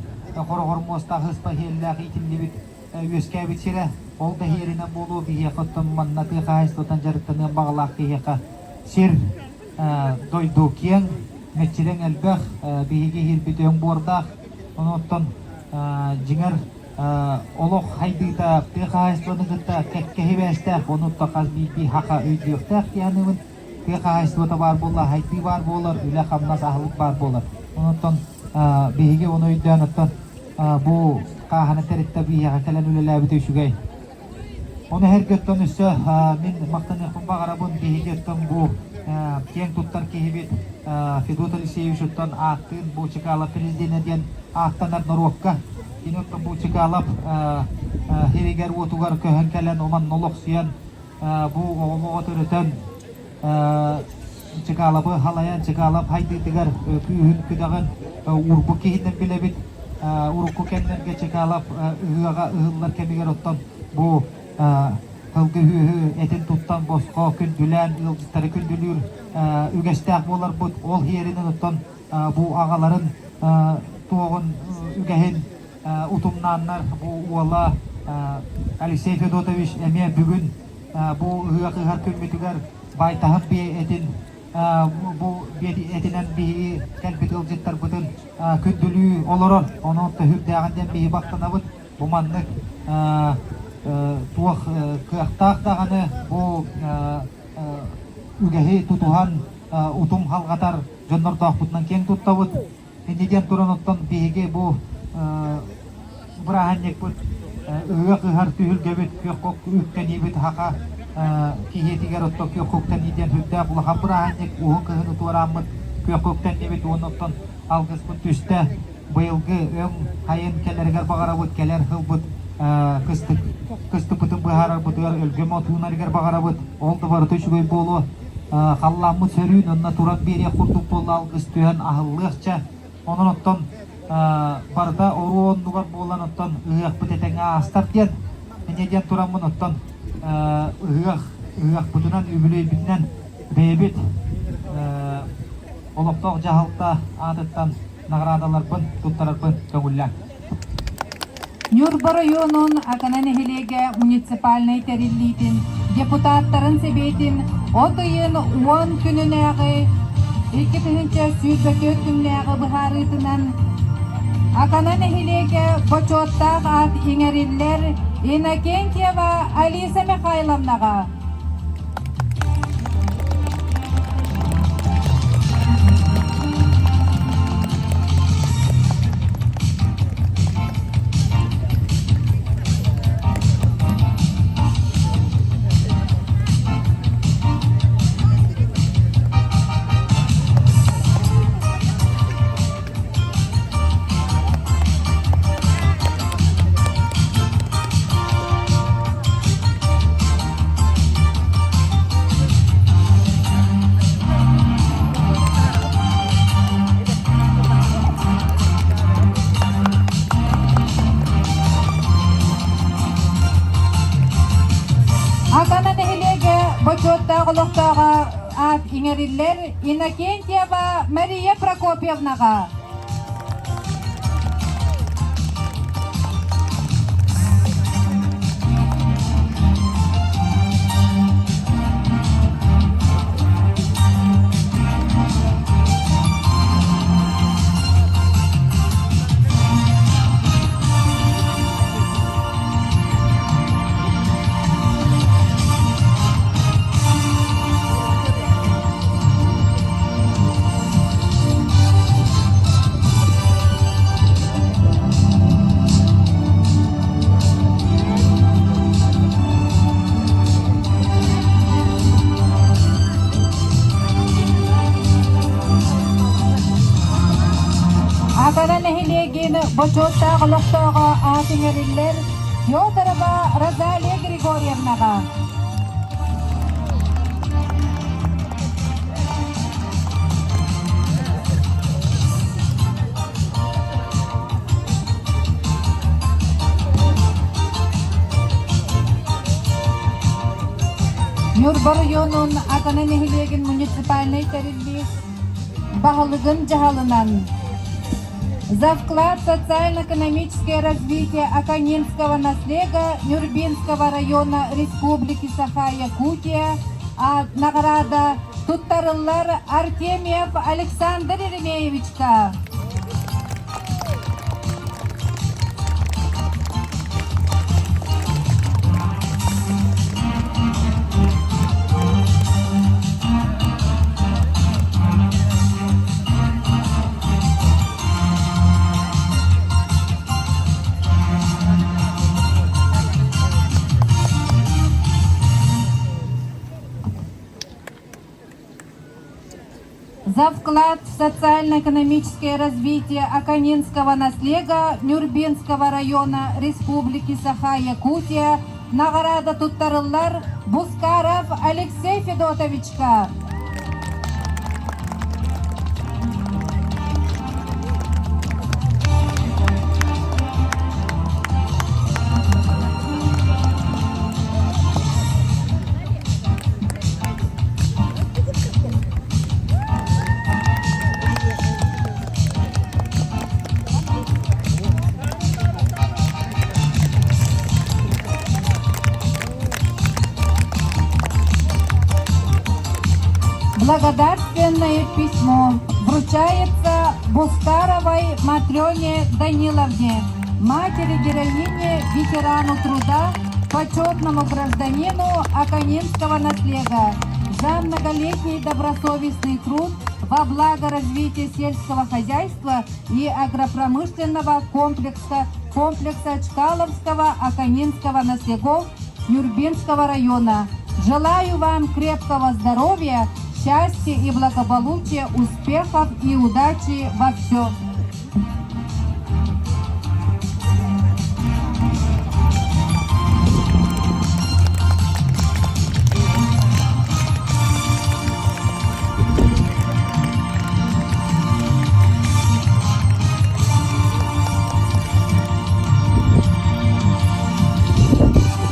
хороҕор муостаах ыспа иһиэллээх иитиллибит үөскээбит сирэ. Ол да иһиэринэн буолуо биһиэхэ оттон манна тыа хаһаайыстыбатынан дьарыктаныан баҕалаах киһиэхэ сир дойду киэҥ, мэччирэҥ элбэх, биһиги иһирбит өҥ буордаах. Онон дьиҥэр олох хайдыыта тыа хаһаайыстыбаны кытта кэккэ сибээстээх, ону хас биирдии саха өйдүөхтээх дии саныыбын. Тыа хаһаайыстыбата баар буолла, хайдыы баар буолар, үлэ-хамнас, аһылык баар буолар. Онон биһиги ону өйдөөн оттон бу хааһына тэрилтэ биһиэхэ кэлэн үлэлээбитэ үчүгэй. Ону эһэргэ оттон өссө мин махтаныахпын баҕарабын биһиги оттон бу киэҥ туттар киһибит Федот Алексеевич оттон ааттыын бу Чыкаалап президенэ диэн ааттанар норуокка. Кини оттон бу Чыкаалап сиригэр-уотугар көһөн кэлэн оман олохсуйан бу оҕоҕо төрөтөн Чыкаалабы халайан Чыкаалап хайдыытыгар күүһүн күдэҕин уурбут киһинэн билэбит. Урукку кэмнэргэ Чыкаалап ыһыаҕа ыһыллар кэмигэр оттон бу сылгы үһү этин туттан босхо күндүлээн ыалдьыттары күндүлүүр үгэстээх буоларбыт. Ол иһэринэн оттон бу аҕаларын туоҕун үгэһин утумнааннар бу уола Алексей Федотович эмиэ бүгүн бу ыһыах ыһар күммүтүгэр байтаһын биэ этин бу этинэн биһиги кэлбит ыалдьыттарбытын күндүлүү олорор. Ону төһүрдээҕин диэн биһи бахтанабыт. Бу маннык туох кыахтаах даҕаны бу үгэһи тутуһан утум халҕатар дьоннордоохпутунан киэҥ туттабыт. Инньэ диэн туран оттон биһиги бу бырааһынньыкпыт ыһыах ыһар түһүлгэбит күөх үктэниибит хаха киһитигэр оттон күөх үктэнии диэн сүрдээх улахан бырааһынньык уһун кыһыны туорааммыт күөх үктэннибит уонна оттон алгыспыт түстэ быйылгы өҥ хайын кэлэригэр баҕарабыт кэлэр сылбыт кыстык кыстыкпытын быһаарарбытыгар өлгөм от уунарыгар баҕарабыт ол да барыта үчүгэй буолуо халлааммыт сөрүүн онно туран биэриэх курдук буолла алгыс түһэн аһыллыахча онон оттон барыта оруо оннугар буолан оттон ыһыахпыт этэҥҥэ аастар диэн инньэ диэн тураммын оттон ыһыах ыһыахпытынан үбүлүөйбүтүнэн бэйэбит олохтоох дьаһалта аатыттан наҕараадаларбын туттарарбын көҥүллээн. Ньурба оройуонун Акана нэһилиэгэ муниципальнай тэриллиитин депутаттарын сэбиэтин От ыйын 10 күнүнээҕи 2024 күннээҕи быһаарыытынан Акана нэһилиэгэ бочуоттаах аат иҥэриллэр Иннокентьева Алиса Михайловнаҕа. Акана нэһилиэгэ бочуоттаах олохтооҕо аат иҥэриллэр Иннокентьева Мария Прокопьевнаҕа. Акана нэһилиэгин бочуоттаах олохтооҕо аат иҥэриллэр Федорова Розалия Григорьевнаҕа. Ньурба оройуонун Акана нэһилиэгин муниципальнай тэриллии баһылыгын дьаһалынан За вклад в социально-экономическое развитие Аканинского наслега Нюрбинского района Республики Саха-Якутия награда туттарыллар Артемьев Александр Еремеевичка. За вклад в социально-экономическое развитие Аканинского наслега Нюрбинского района Республики Саха-Якутия награда туттарыллар Бускаров Алексей Федотовичка. Благодарственное письмо вручается Бускаровой Матрёне Даниловне, матери-героине, ветерану труда, почетному гражданину Аканинского наслега за многолетний добросовестный труд во благо развития сельского хозяйства и агропромышленного комплекса, комплекса Чкаловского Аканинского наслегов Нюрбинского района. Желаю вам крепкого здоровья, счастья и благополучия, успехов и удачи во всем.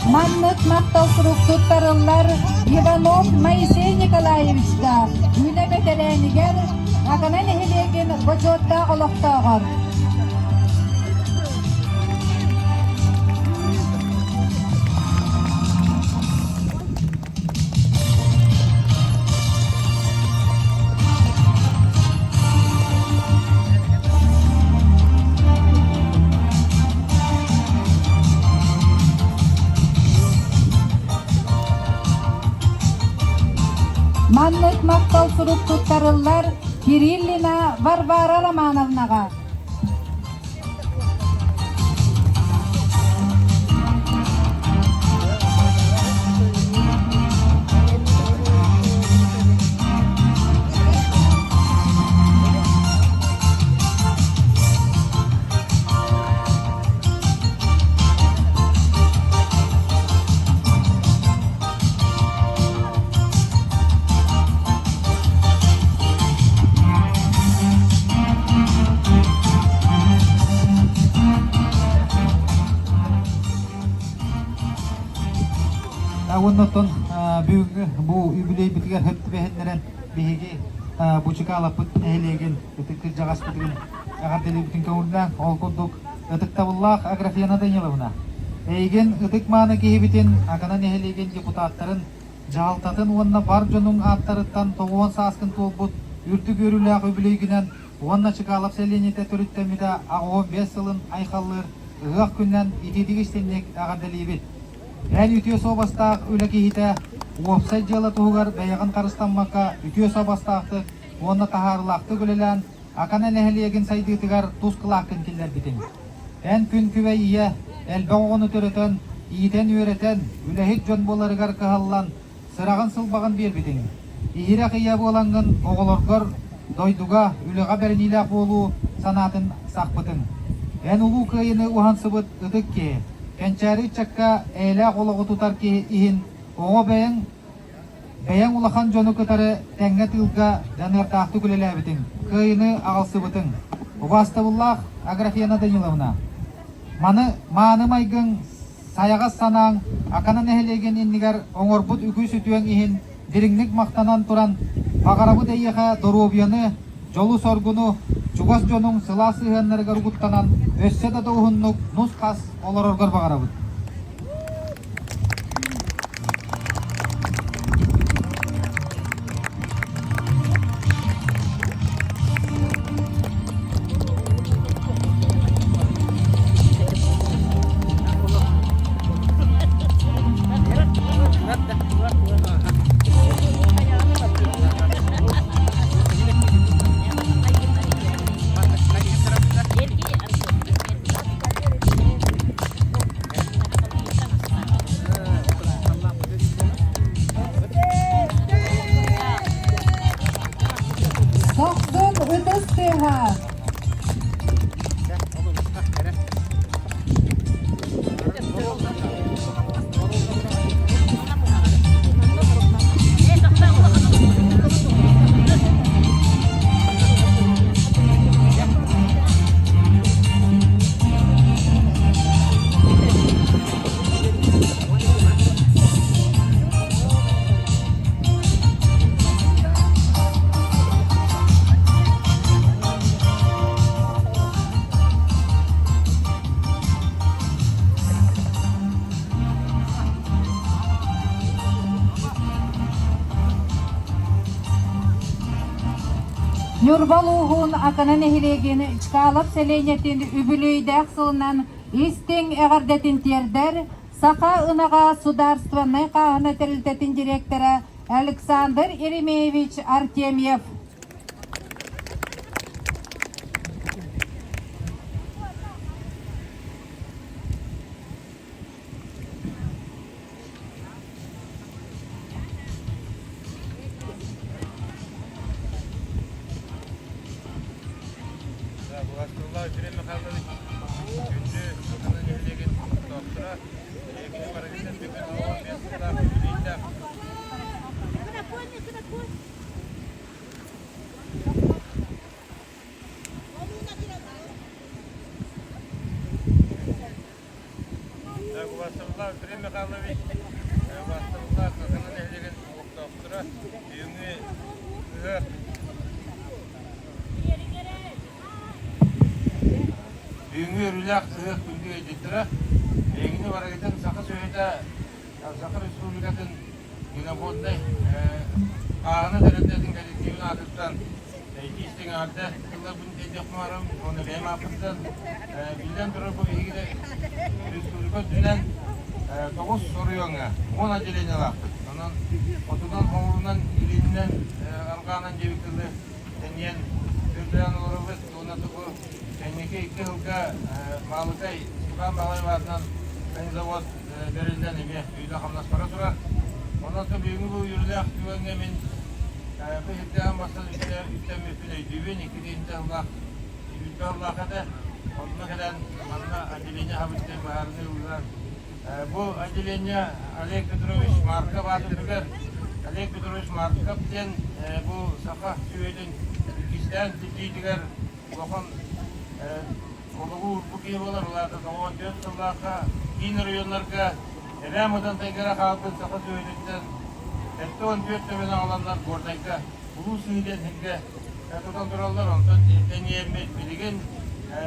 Маннык махтал сурук туттарыллар Иванов Моисей Николаевичка, үлэ бэтэрээнигэр Акана нэһилиэгин бочуоттаах олохтооҕор. махтал сурук туттарыллар Кириллина Варвара Романовнаҕа. Уонна оттон бүгүҥҥү бу үбүлүөйбүтүгэр хөп түбэһиннэрэн биһиги бу Чыкаалаппыт нэһилиэгин ытык кырдьаҕаспытын эҕэрдэлиибитин көҥүллээн ол курдук ытыктабыллаах Аграфена Даниловна эйигин ытык-мааны киһибитин Акана нэһилиэгин депутаттарын дьаһалтатын уонна бар дьонуҥ ааттарыттан 90 сааскын туолбут үрдүк үөрүүлээх үбүлүөйгүнэн уонна Чкалов сэлиэнньэтэ төрүттэммитэ 85 сылын айхаллыыр ыһыах күнүнэн итиитик истиҥник эҕэрдэлиибит! Эн үтүө суобастаах үлэ киһитэ, уопсай дьыала туһугар бэйэҕин харыстаммакка үтүө суобастаахтык уонна таһаарыылаахтык үлэлээн, Акана нэһилиэгин сайдыытыгар тус кылааккын киллэрбитиҥ. Эн күн күбэй ийэ, элбэх оҕону төрөтөн, иитэн-үөрэтэн, үлэһит дьон буоларыгар кыһаллан, сыраҕын-сылбаҕын биэрбитиҥ. Иһирэх ийэ буолаҥҥын оҕолоргор дойдуга, үлэҕэ бэриниилээх буолуу санаатын сахпытыҥ. Эн Улуу Кыайыыны уһансыбыт ытык киһи, кэнчээри ыччакка эйэлээх олоҕу тутар киһи иһин оҕо бэйэҥ Бэйэҥ улахан дьону кытары тэҥҥэ тыылга дьаныардаахтык үлэлээбитиҥ, кыайыыны аҕалсыбытыҥ. Убаастабыллаах Аграфена Даниловна, маны мааны майгыҥ, сайаҕас санааҥ Акана нэһилиэгин иннигэр оҥорбут үгүс үтүөҥ иһин дириҥник махтанан туран, баҕарабыт эйиэхэ доруобуйаны, дьолу-соргуну, чугас дьонуҥ сылаас сыһыаннарыгар угуттанан өссө да уһуннук нус-хас олороргор баҕарабыт. Дохсун ытыс тыаһа. Ньурба улууһун Акана нэһилиэгин Чкалов сэлиэнньэтин үбүлүөйдээх сылынан истиҥ эҕэрдэтин тиэрдэр Саха ынаҕа судаарственнай хааһына тэрилтэтин директора Александр Еремеевич Артемьев. Быластыллаах Юрий Михайлович күндү Сатана нэһилиэгин олохтоохторо, эһигини барыгытын бүгүн олоҕун биэс сыллаах юбилейдаах Убастабыллаах Андрей Михайлович, убастабыллаах Акана нэһилиэгин олохтоохторо, бүгүҥҥү ыһыах Бүгүҥҥү үөрүүлээх ыһыах күндү ыалдьыттара, эһигини барыгытын Саха сүөһүтэ Саха Республикатын геноводнай хааһына тэрилтэтин коллективын аатыттан итии-истиҥ эҕэрдэ тылларбын тиэрдиэх баҕарабын уонна бэйэм ааппыттан биллэн турар бу биһиги республика үрдүнэн 9 оройуоҥҥа 10 отделениелаахпыт. Онон хотунан, хоҥурунан, илининэн Арҕаанан диэбит тылы тэнийэн үрдээн олоробут. Уонна бу кэнники икки сылга Маалыкай Степан Баһылаев аатынан конезавод тэриллэн эмиэ үлэ-хамнас бара турар. Онон бүгүҥҥү бу үөрүүлээх түгэҥҥэ мин бу сирдээн бастан үктэммиппин өйдүүбүн. 2 сыллаах сүүрбэ сыллаах этэ. Онно кэлэн манна отделение аһабыттан быһаарыныы ыллылар. Бу отделение Олег Петрович Марков аатыгар Олег Петрович Марков диэн бу саха сүөһүтүн иккистээн тирдиитигэр улахан олоҕу уурбут киһи буолар. Ол аата 94 сыллаахха киин оройуоннарга Эбээн Бытантайгара хаалбыт саха сүөһүтүттэн 74 төбөнү аҕаланнар Горнайга Улуу Сыһыы диэн сиргэ тутан тураллар. Онтон тэнийэммит билигин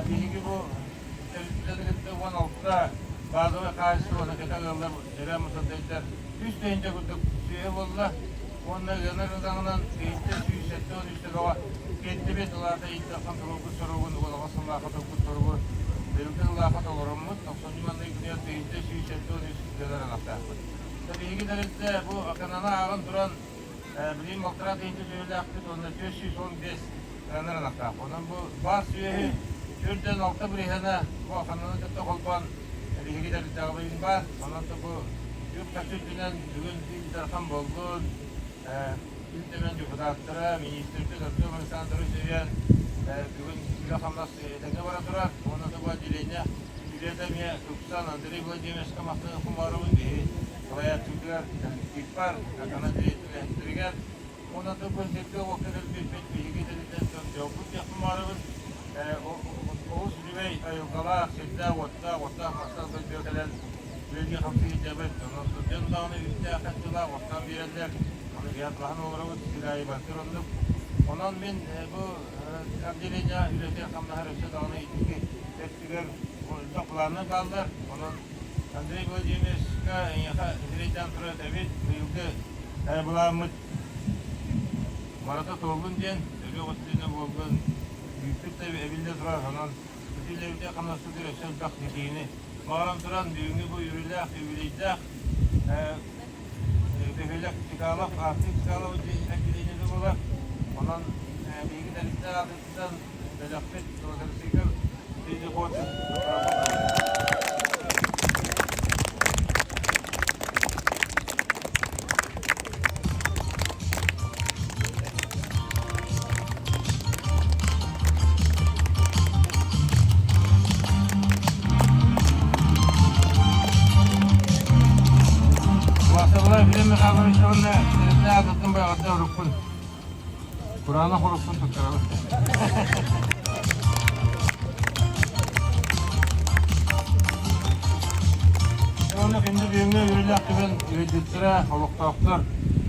биһиги бу тэрилтэни кытта 16 базовай хаһаайыстыбаны кэтэх ыаллар Эбээн Бытантайдар 3 тыһыынча курдук сүөһү буолла. Уонна ыанар ыдаҕынан 1173 төбөҕө тиэрдибит. Ол аата ииттэххин туруорбут соругун, уолаҕа сыллаахха турбут соругу быйылгы сыллаахха толороммут, тохсунньу маннык күнүгэр 1173 ыанар ынахтаахпыт. Биһиги тэрилтэ бу Акананы ааҕан туран билигин балтараа тыһыынча сүөһүлээхпит уонна 415 ыанар ынахтаахпыт. Онон бу баар сүөһү 46 бырыһыана бу Акананы кытта холбоон биһиги тэрилтэҕэ билигин баар. Онон бу үп-харчы үрдүнэн бүгүн Ил Дархан буоллун, Ил Түмэн депутаттара, министрбит Артем Александрович өйөөн бүгүн үлэ-хамнас этэҥҥэ бара турар. Уонна да бу отделение үлэтэ эмиэ тупсан Андрей Владимировичка махтанан кумаарабын биһи салайааччыбытыгар, коллективпар, Акана үлэһиттэригэр уонна да бу сиргэ-уокка кэлбиппит биһиги тэрилтэн дьон дьолбут диэх кумаарабын. Олус үчүгэй айылҕалаах, сирдээх-уоттаах, уоттаах мастаах дойдуга кэлэн үлэлии-хамсыы сылдьабыт. Онон дьон даҕаны үптээх-харчылаах уоттаан биэрэллэр. Ону биһиэхэ олоробут, сир аайы барытыгар оннук. Онон мин бу отделение үлэтэ хамнаһар өссө даҕаны инники өттүгэр элбэх планнар бааллар. Онон Андрей Владимировичка эйиэхэ сирэйдээн турар этэбит. Быйылгы былааммыт барыта туоллун диэн, өрүөх өттүнэ буоллун, күүппүт да эбиллэ турар. Онон ити үлэбитэ хамнаспытыгар өссө элбэх ситиһиини баҕаран туран, бүгүҥҥү бу үөрүүлээх, үбүлүөйдээх бөһүөлэк Чкалов, Арктик Чкалов отделениета буолар. Онон биһиги тэрилтэ аатыттан бэлэхпит квадроцикл вездеход Убаастабыллаах Ефрем Михайлович уонна тэрилтэ аатыттан байҕатта уруккун Кураанах уруккун туттарабын. Уонна күндү бүгүҥҥү үөрүүлээх түгэн ыалдьыттара, олохтоохтор,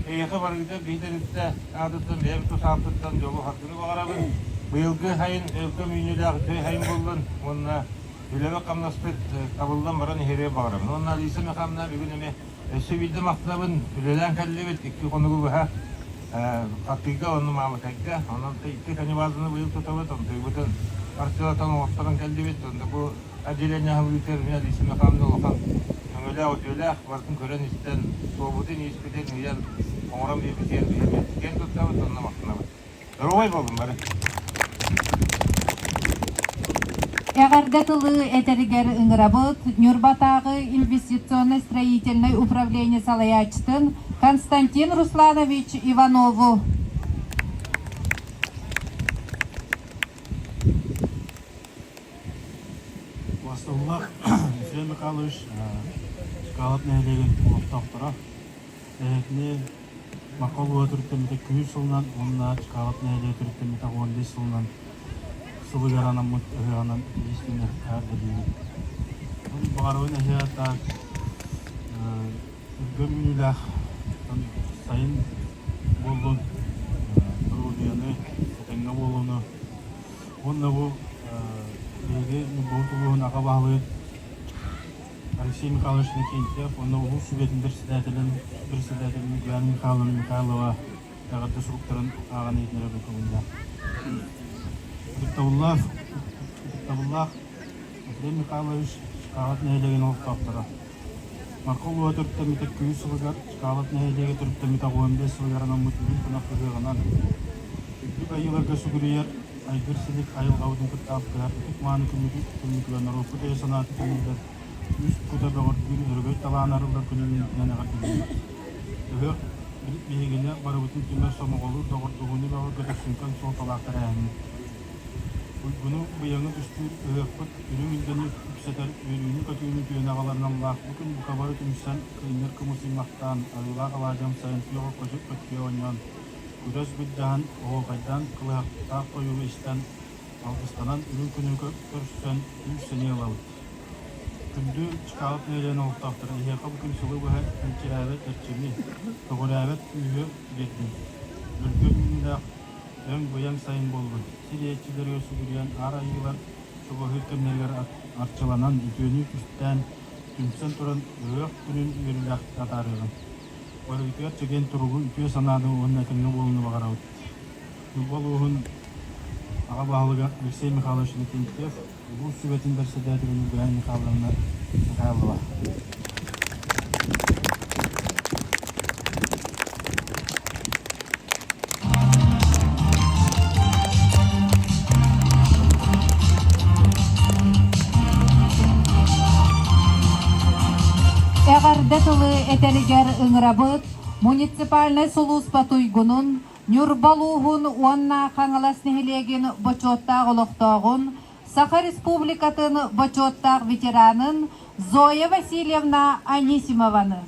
эйиэхэ барыгыта биһи тэрилтэ аатыттан, бэйэм тус ааппыттан дьолу-саргыны баҕарабын. Быйылгы сайын өлгөм үүнүүлээх үчүгэй сайын буоллун уонна үлэбит-хамнаспыт табыллан баран иһэригэр баҕарабын. Уонна Алиса Михайловна бүгүн эмиэ өссө биирдэ махтанабын, үлэлээн кэллибит икки хонугу быһа Хатыыга уонна Маалыкайга. Онон икки коневазаны быйыл тутабыт, онтуйбутун арчылатан оҥорторон кэллибит. Онно бу отделение аһыллыытыгар мин Алиса Михайловна улахан өҥөлөөх, үтүөлээх, барытын көрөн-истэн, суолбутун-ииспитин ыйан, оҥорон биэрбитигэр биһиги киэн туттабыт уонна махтанабыт. Доруобай буолун бары! Эҕэрдэ тылы этэригэр ыҥырабыт Ньурбатааҕы инвестиционно-строительнай управление салайааччытын Константин Русланович Иванову. Убаастабыллаах Ефрем Михайлович, Чкалов нэһилиэгин олохтоохторо, эһэтини Махха улууһа төрүттэммитэ көмүс сылынан уонна Чкалов нэһилиэгэ төрүттэммитэ 15 сылынан сылыгар анаммыт ыһыаҕынан итии-истиҥ эҕэрдэлиибит. Баҕарабын эһиэхэ так өлгөм үүнүүлээх сайын буоллун, доруобуйаны, этэҥҥэ буолууну уонна бу биһиги Ньурбабыт улууһун аҕа баһылыгын Алексей Михайлович Иннокентьев уонна улуус сүбэтин председателин председателин Диана Михайловна Михайлова эҕэрдэ суруктарын ааҕан иһитиннэрэр көҥүллээх. Ытыктабыллаах, ытыктабыллаах Ефрем Михайлович Чкалов нэһилиэгин олохтоохторо. Марха улууһа төрүттэммитэ күүс сылыгар, Чкалов нэһилиэгэ төрүттэммитэ 15 сылыгар анаммыт үрүҥ тунах ыһыаҕынан, үрдүк айыыларга сүгүрүйэр айгыр-силик айылҕабытын кытта алтыһар ытык-мааны күммүтүгэр норуоппут өйө-санаата түмүллэр, үс кута бөҕөргүүр өрөгөй талаан арыллар күнүнэн эҕэрдэлиибит. Ыһыах биһигини барыбытын түмэр сомоҕолуур доҕордоһууну бөҕөргөтөр сүҥкэн суолталаах тэрээһиммит. Уйгуну быйаҥы түстүүр ыһыахпыт үрүҥ илгэни үксэтэр, үөрүүнү-көтүүнү түөнэ аҕалар аналлаах бу күн бука бары түмсэн, кыынньар кымыс ыймахтаан, арыылаах алаадьы амсайан күөх окко көттүө оонньоон, күрэс былдьаһан, оһуохайдаан, кылыһахтаах тойугу истэн, алгыстанан үрүҥ күнү көрсөн күүс-сэниэ ылабыт. Күндү Чкалов нэһилиэгин олохтоохторо, эһиэхэ бу күн сылы быһа энчирээбэт эрчими, көҕүрээбэт күүһү тириэрдин. Өлгөм үүнүүлээх өҥ-быйаҥ сайын буоллун. Сир иэччилэригэр сүгүрүйэн Аар Айыылар чугаһыыр кэмнэригэр арчыланан, үтүөнү түстээн, түмсэн туран ыһыах күнүн үөрүүлээхтик атаарыаҕыҥ. Барыгытыгар чэгиэн туругу, үтүө санааны уонна этэҥҥэ буолууну баҕарабыт. Ньурба улууһун аҕа баһылыга Алексей Михайлович Иннокентьев, улуус сүбэтин бэрэссэдээтэлэ Ньургуйаана Михайловна Михайлова. Эҕэрдэ тылы этэригэр ыҥырабыт муниципальнай сулууспа туйгунун, Ньурба улууһун уонна Хаҥалас нэһилиэгин бочуоттаах олохтооҕун, Саха Республикатын бочуоттаах ветеранын Зоя Васильевна Анисимованы.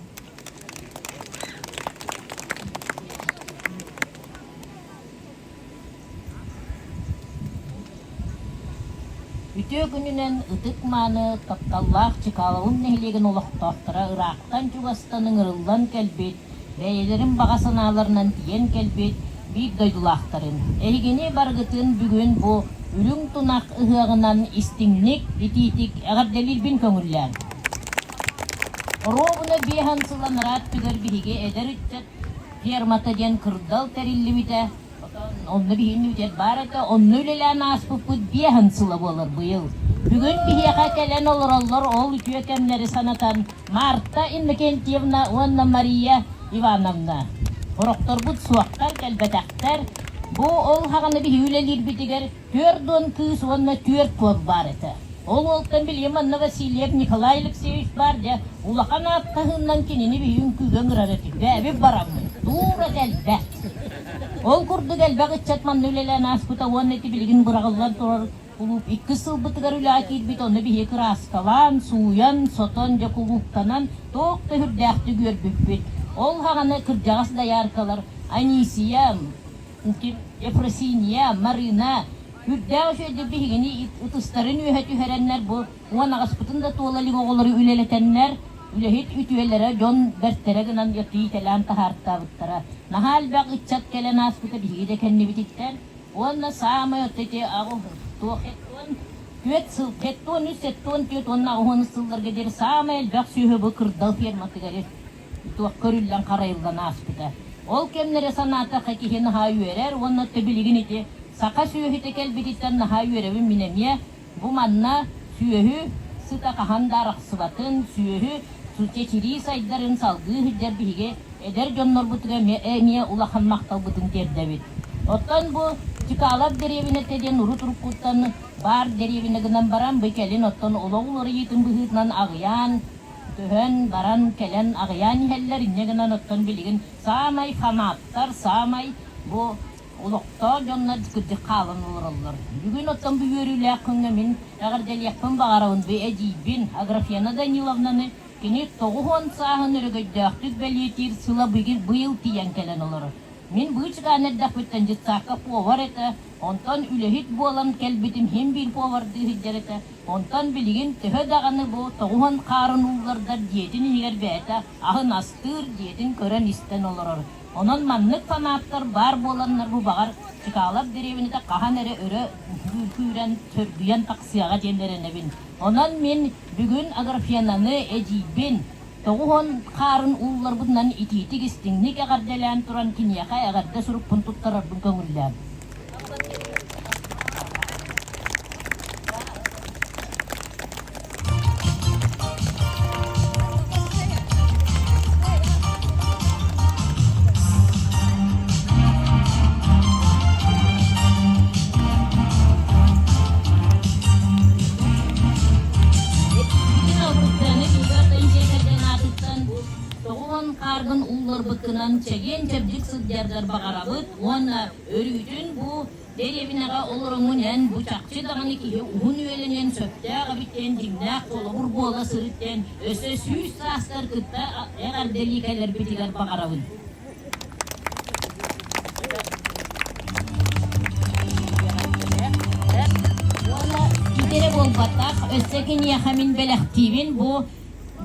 Үтүө күнүнэн ытык-мааны, тапталлаах Чкаловым нэһилиэгин олохтоохторо ыраахтан-чугастан ыҥырыллан кэлбит, бэйэлэрин баҕа санааларынан тиийэн кэлбит биир дойдулаахтарын, эһигини барыгытын бүгүн бу Үрүҥ Тунах ыһыаҕынан истиҥник, итиитик эҕэрдэлиирбин көҥүллээҥ. Оруобуна биэһэн сыл анараа өттүгэр биһиги эдэр ыччат фермата диэн кырдал тэриллибитэ. Онно биһигини баар этэ, онно үлэлээн ааспыппыт биэһэн сыла буолар быйыл. Бүгүн биһиэхэ кэлэн олороллор ол үтүө кэмнэри санатан Марта Иннокентьевна уонна Мария Ивановна. Сорохторбут суохтар, кэлбэтэхтэр. Бу ол хаҕана биһиги үлэлиирбитигэр 40 кыыс уонна түөрт уол баар этэ. Ол уолтан билигин манна Васильев Николай Алексеевич баар дьэ, улахан ааттаһыыннан кинини биһиги үҥкүүгэ ыҥырар этибит. Бэйэбит бараммыт, туура кэлбэт. Ол курдук элбэх ыччат манна үлэлээн ааспыта уонна ити билигин быраҕыллан турар кулууп иккис сылбытыгар үлэҕэ киирбит, онно биһиги кырааскалаан, сууйан, сотон, дьэ кулууптанан туох да сүрдээхтик үөрбүппүт. Ол саҕана кырдьаҕас дояркалар Анисия, Ефросинья, Марина үрдээх үчүгэйдик биһигини ытыстарын үөһэ түһэрэннэр бу 18-ын да туола илик оҕолору үлэлэтэннэр үлэһит үтүөлэрэ дьон бэртэрэ гынан тиийтэлээн таһаартаабыттара. Наһаа элбэх ыччат кэлэн ааспыта биһиги да кэннибититтэн. Уонна саамай от ити туох түөрт сыл, 73, 74 уонна 80 сылларга диэри саамай элбэх сүөһү бу кырдал ферматыгар туох көрүллэн-харайыллан ааспыта. Ол кэмнэрэ санаатахха киһи наһаа үөрэр уонна өттө билигин ити саха сүөһүтэ кэлбититтэн наһаа үөрэбин мин эмиэ. Бу манна сүөһү сыта хаһан да арахсыбатын, сүөһү чэчирии сайдарын салгыы сылдьар биһиги эдэр дьоннорбутугар эмиэ, эмиэ улахан махталбытын тиэрдэбит. Оттон бу Чкалов дэриэбинэтэ диэн урут-уруккуттан баар дэриэбинэ гынан баран, бу кэлин оттон олох уларыйыытын быһыытынан аҕыйаан, Көһөн, баран, кэлэн аҕыйаан иһэллэр, инньэ гынан оттон билигин саамай фанаттар, саамай бу олохтоох дьоннор кырдьык хаалан олороллор. Бүгүн оттон бу үөрүүлээх күҥҥэ мин эҕэрдэлиэхпин баҕарабын бу эдьиийбин Аграфена Даниловнаны, кини 90 сааһын өрөгөйдөөхтүк бэлиэтиир сыла быйыл тиийэн кэлэн олорор. Мин быычыкаан эрдэхпиттэн детсадка повар этэ, онтон үлэһит буолан кэлбитим иһин биир повардыы сылдьар этэ. Онтон билигин төһө даҕаны бу тоҕуһун хаарын ууллардар дьиэтин иһигэр бэйэтэ аһын астыыр, дьиэтин көрөн-истэн олорор. Онон маннык фанаттар баар буоланнар бу баҕар Чкалов дэриэбинэтэ хаһан эрэ өрө күүрэн, сөргүйэн тахсыаҕа диэн эрэнэбин. Онон мин бүгүн Аграфенаны эдьиийбин, 90 хаарын уулларбытынан итиитик-истиҥник эҕэрдэлээн туран киниэхэ эҕэрдэ сурукпун туттарарбын көҥүллээм. уугун-хааргын уулларбыккынан чэгиэн-чэбдик сылдьаргар баҕарабыт уонна өрүүтүн бу дэриэбинэҕэ олороҥҥун эн бу чахчы даҕаны киһи уһун үйэлэниэн сөптөөх эбит диэн дьиҥнээх холобур буола сырыт диэн өссө сүүс сааскар кытта эҕэрдэлии кэлэрбитигэр баҕарабын. Уонна итирэ буолбатах, өссө киниэхэ мин бэлэхтиибин бу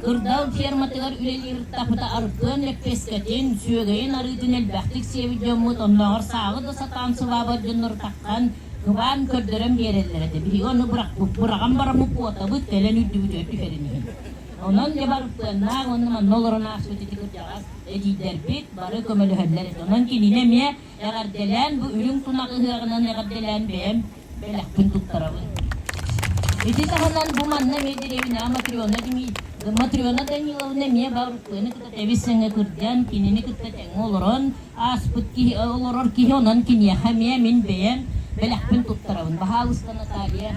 Кырдал ферматыгар үлэлиир тапыта аргыан лэппиэскэтин, сүөгэйин арыытын элбэхтик сиэбит дьоммут оннооҕор сааҕы да сатаан сылаабат дьоннору таххан, кыбаан көрдөрөн биэрэллэр этэ. Биһиги ону быраҕан бараммыт куотабыт, кэлэн үрдүбүтүгэр түһэрин иһин. Онон дьэ барыппыаннаах уонна манна олорон ааспыт ити кырдьаҕас эдьиийдэрбит бары көмөлөһөллөр этэ. Онон кинини эмиэ эҕэрдэлээн, бу үрүҥ тунах ыһыаҕынан эҕэрдэлээн бэйэм бэлэхпин туттарабын. Ити таһынан бу манна эмиэ дэриэбинэҕэ Матрена Матрена Даниловна эмиэ барыппыаны кытта тэбис-тэҥҥэ кырдьан, кинини кытта тэҥҥэ олорон ааспыт киһи олорор киһи онон киниэхэ эмиэ мин бэйэм бэлэхпин туттарабын. Баһаалыста Наталья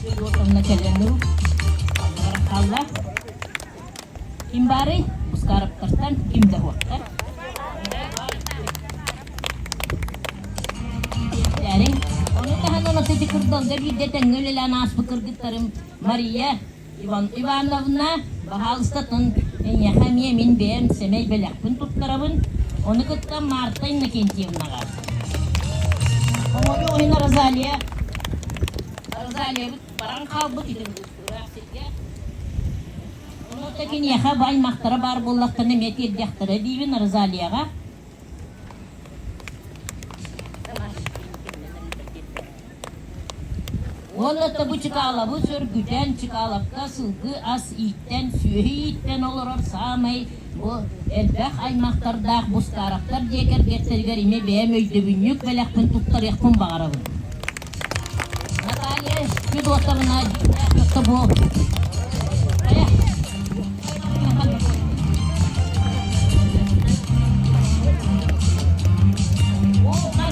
Федотовна кэлэн ыл. Хаалла. Ким баарый? Ускаровтартан ким да суохтар. Ону таһынан ити кырдалга биирдэ тэҥҥэ үлэлээн ааспыт кыргыттарым Мария Иван Ивановна, баһаалыстатын эйиэхэ эмиэ мин бэйэм сэмэй бэлэхпин туттарабын. Ону кытта Марта Иннокентьевнаҕа. Хомойуох иһин Розалия Розалиябыт баран хаалбыт ити ыраах сиргэ. Ону да киниэхэ бу аймахтара баар буоллахтарына эмиэ тиэрдиэхтэрэ диибин Розалияҕа. Уонна да бу Чыкаалабы сөргүтэн, Чыкаалапка сылгы ас ииттэн, сүөһү ииттэн олорор саамай бу элбэх аймахтардаах Бустаараптар дьиэ кэргэттэригэр эмиэ бэйэм өйдөбүнньүк бэлэхпин туттарыахпын баҕарабын. Наталья Федотовна бу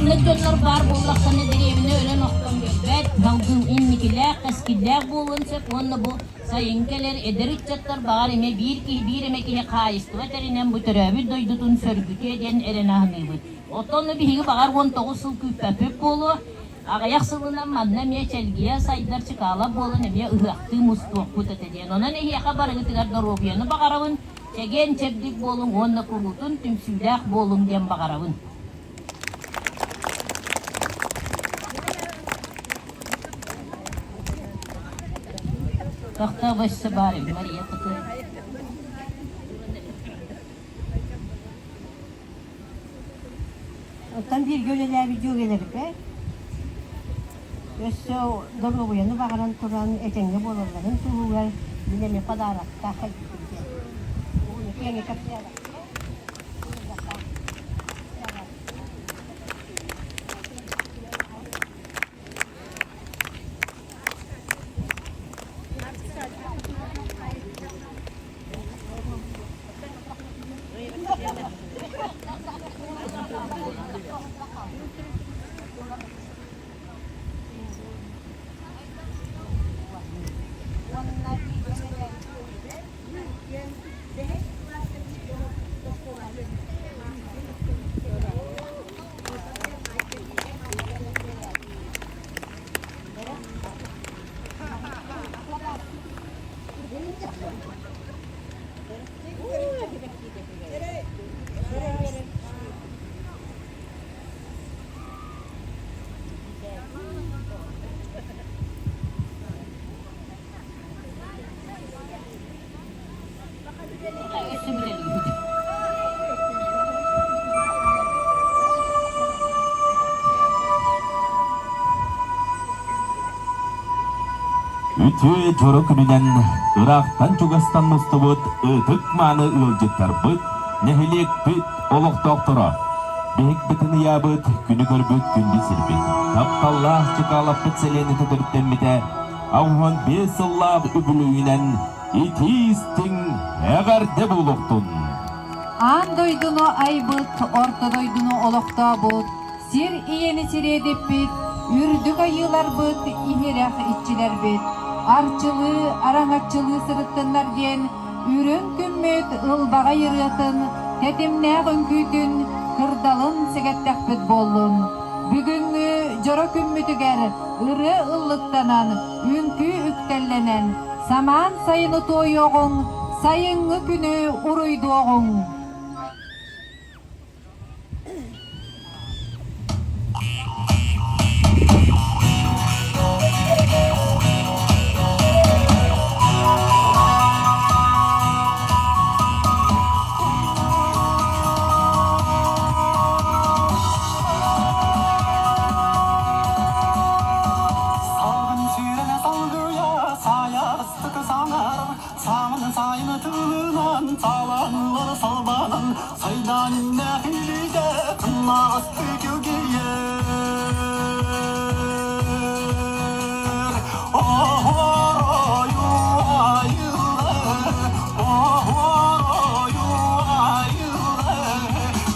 Маннык дьоннор баар буоллахтарына дэриэбинэ өлөн охтон биэрбэт, салгыы инникилээх, кэскиллээх буолуон сөп уонна бу сайын кэлэр эдэр ыччаттар баҕар эмэ биир киһи биир эмэ киһи хаһаайыстыба тэринэн бу төрөөбүт дойдутун сөргүтүө диэн эрэнэ саныыбыт. Оттон биһиги баҕар 19 сыл күүппэппит буолуо, Аҕыйах сылынан манна эмиэ чэлгийэ сайдар чыкаала буолан эмиэ ыһыахтыы мустуохпут этэ диэн. Онон эһиэхэ барыгытыгар доруобуйаны баҕарабын, чэгиэн-чэбдик буолуҥ уонна куруутун түмсүүлээх буолуҥ диэн баҕарабын. Тохтоо өссө баар Мария Оттон бииргэ үлэлээбит дьүөгэлэрбэр өссө доруобуйаны баҕаран туран этэҥҥэ буолалларын туһугар мин эмиэ подароктаах кэлбитим диэн. Киэҥи кэпсээбэккэ Үтүө дьоро күнүнэн ыраахтан-чугастан мустубут ытык-мааны ыалдьыттарбыт, нэһилиэкпит олохтоохторо, биһикпитин ыйаабыт, күнү көрбүт күндү сирбит, тапталлаах Чыкаалаппыт сэлиэнньэтэ төрүттэммитэ 85 сыллаах үбүлүөйүнэн итии-истиҥ эҕэрдэ буолуохтун! Аан дойдуну айбыт, орто дойдуну олохтообут, сир ийэни сириэдиппит, үрдүк айыыларбыт, иһирэх иччилэрбит, арчылыы, араҥаччылыы сырыттыннар диэн Үрүҥ күммүт ылбаҕай ырыатын, тэтимнээх үҥкүүтүн кырдалын сэгэттэхпит буоллун. Бүгүҥҥү дьоро күммүтүгэр ырыа ыллыктанан, үҥкүү үктэллэнэн, самаан сайыны туойуоҕуҥ, сайыҥҥы күнү уруйдуоҕуҥ! Салгын сүүрэнэ салгыйа саайа ыстык саҥарар саҥын сайын тылынан саланлар салбанан сайдан иннэхилигэ тыннаҕасты килгийэр Оһорою айылы оһорою айылы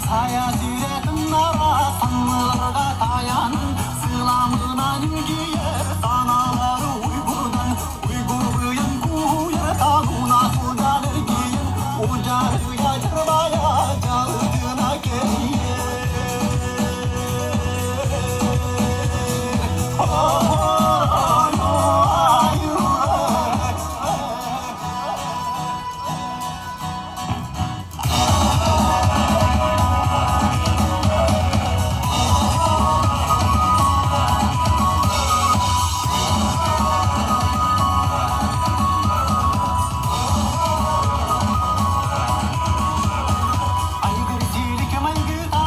Сая сүйрэтин ара санныларга таянын сыламынан үгүйер саналары уйгурдан уйгур быйын куйар тануна сылдан эргийин уjarıya жырбая жалытына келиер Айгыр силик майгыта,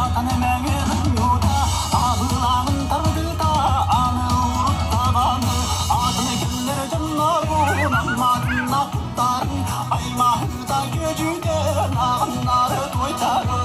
атан мэҥин юта, абылаҥын тардыта, аны уруттабаны, атын кэллэр дьоннорун, амматына туттарын, аймаһыта күөдьүтэ, нағыннары туйтары.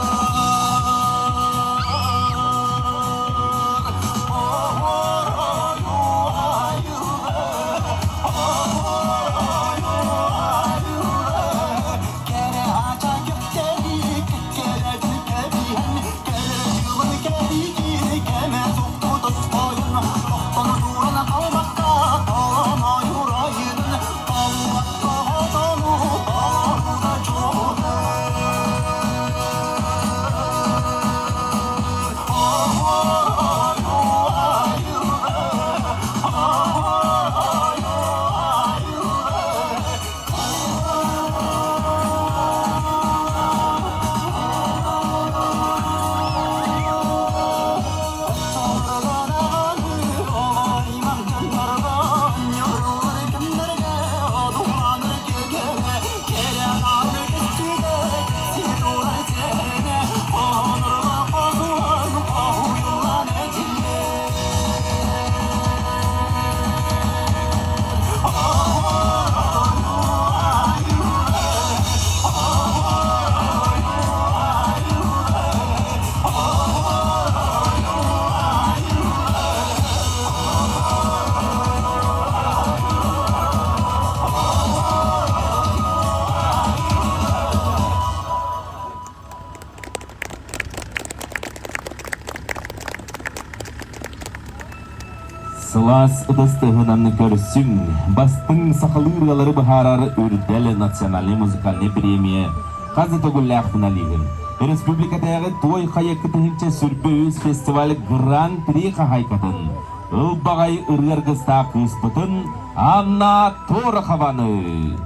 Сылаас ытыстыһынан көрсүҥ, бастыҥ сахалыы ырыалары быһаарар Үрдэл национальнай музыкальнай премия хас да төгүллээх финалиһын, республикатааҕы Туой Хайа кытыһынча сүрбэ үс фестиваль Гран-при хаһайкатын, ылбаҕай ырыа аргыстаах кыыспытын Анна Торохованы!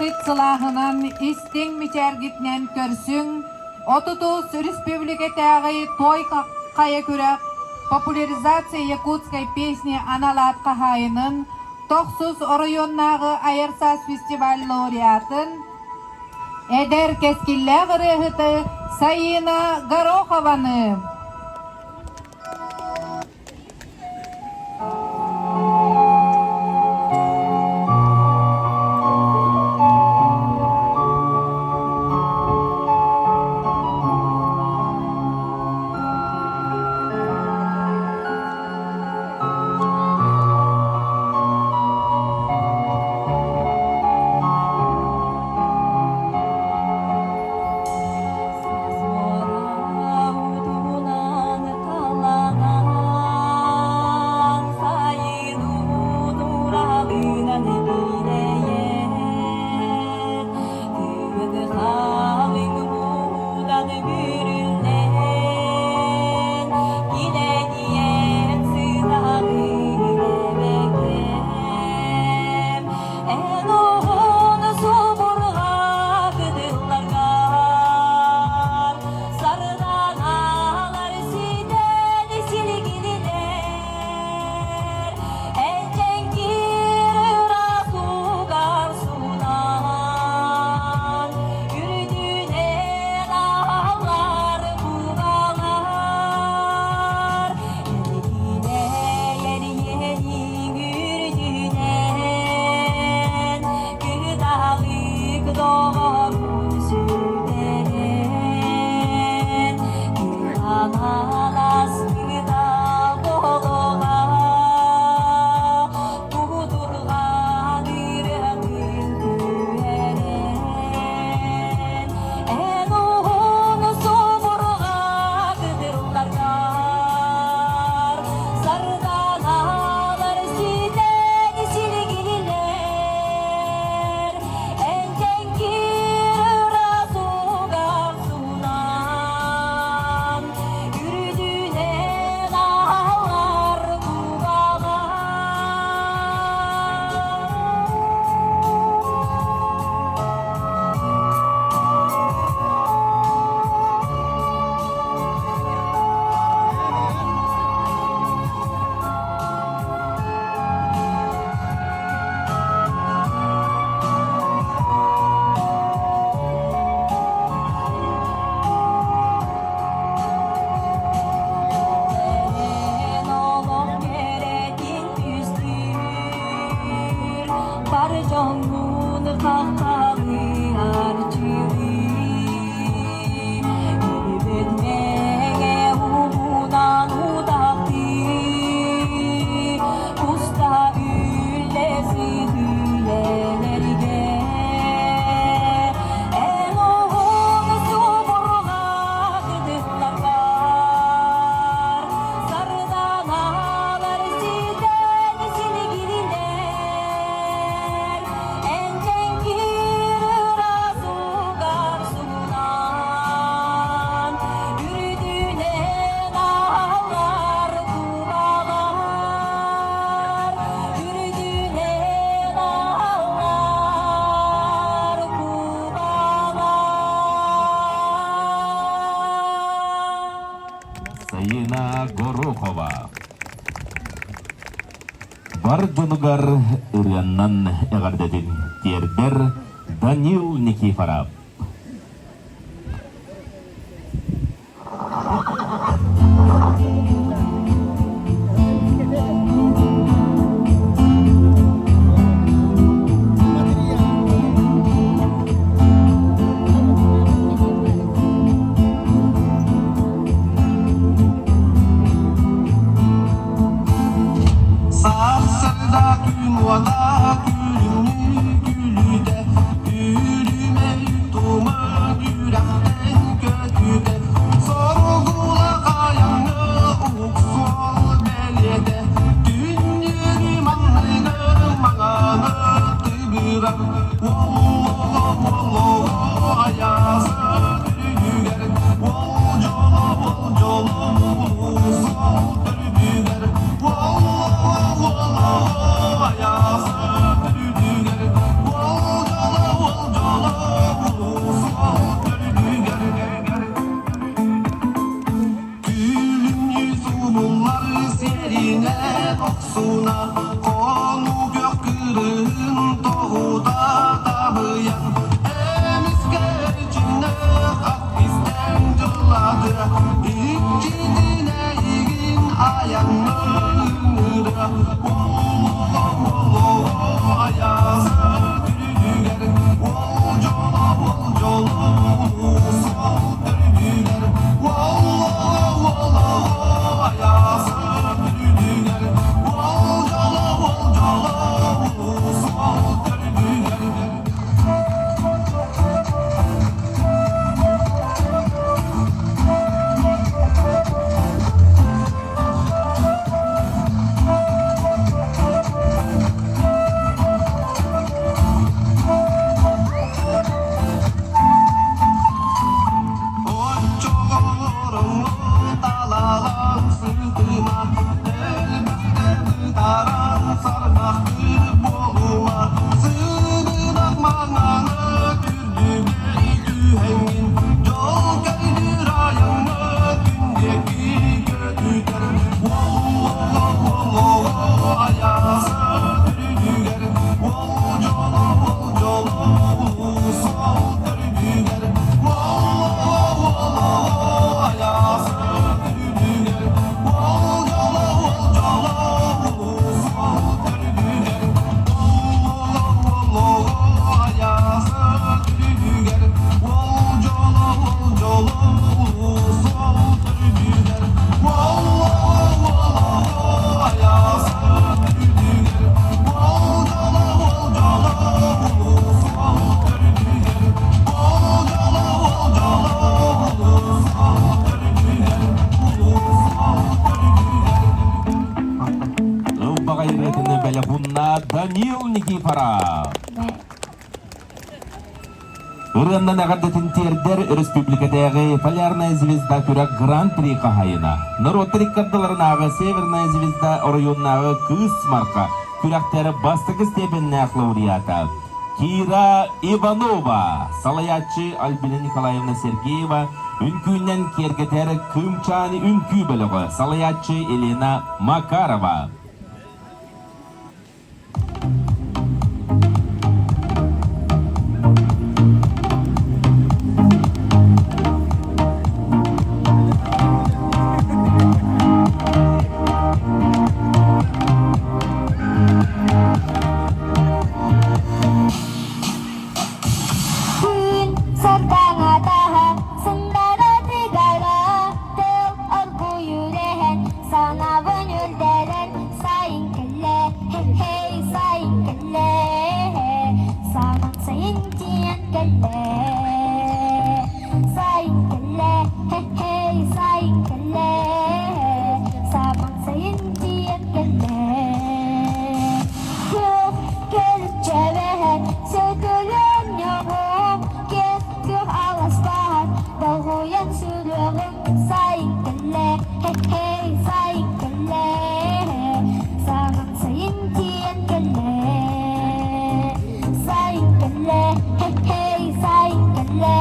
Сүрэххит сылааһынан, истиҥ мичээргитинэн көрсүҥ, 30 республикатааҕы Той хайа күрэх популяризация якутской песни анал аат хаһаайынын, тохсус оройуоннааҕы Айар саас фестиваль лауреатын, эдэр кэскиллээх ырыаһыты Саина Горохованы. Саина Горохова. Бар дьонугар ырыаннан эҕэрдэтин тиэрдэр Данил Никифоров. Сарсыарда күн уота күлүмнүү күлүтэ, үрүмэ. Дохсуна Хонуу күөх кырыһын тоһута табыйан Эмискэ эрчимнээх ат истэн дьыллаатыа Иччитин эйигин айанныырыа Уоллоо айааса түрүдүгэр Уол дьоло уол дьоло суол төрүдүгэр Уоллоо уоллоо айааса түрүдүгэр Уол дьоло уол дьоло суол төрүдүгэр. Оччоҕору талалан сытыма, элбэхтэ бытаран сарбахтыыр буолума, сыгынах маҥаны түрдүгэр түһэҥҥин, дьол кэлдир айаҥҥа күн диэки көтүтэр. Уол-уол-уол айааса түрүдүгэр, уол дьоло, уол дьоло, суол төрүдүгэр, уол-уол-уол айааса түрүдүгэр, уол дьоло, уол дьоло, суол төрүдүгэр, уол-уол-уол айааса түрүдүгэр, уол дьоло, уол дьоло, суол төрүдүгэр, уол-уол-уол айааса түрүдүгэр, уол дьоло, уол дьоло, суол төрүдүгэр, уол дьоло, уол дьоло, суол төрүдүгэр, суол төрүдүгэр. Ылбаҕай ырыатыны бэлэхунна Данил Никифоров. Ырыаннан эҕэрдэтин тиэрдэр өрөспүүбүлүкэтээҕи «Полярная звезда» күрэх Гран-при хаһайына. Норуоттар иккардыларынааҕы «Северная звезда» оройуоннааҕы Кыыс Марха күрэхтэр бастакы степеннээх лауреата Кира Иванова, салайааччы Альбина Николаевна Сергеева, үҥкүүнэн киэргэтэр Кыымчааны үҥкүү бөлөҕө, салайааччы Елена Макарова. Күн сардаҥатаһа сындара тыгара, тыл оргуйурэһэн, санаабын үрдэрэн, сайын кэллэ, хей, сайын кэллэ, саман сайын тиийэн кэллэ. Сайын кэллэ, хей, сайын кэллэ, саман сайын тиийэн кэллэ. Күөх көлчэбэһэн, сөтөлөн ньоҕум, кэт күөх аластаһан, долгуйан сүрэҕим сайын кэллэ, хей, сайын кэллэ, саман сайын тиийэн кэллэ. Сайын кэллэ, хей, сайын кэллэ,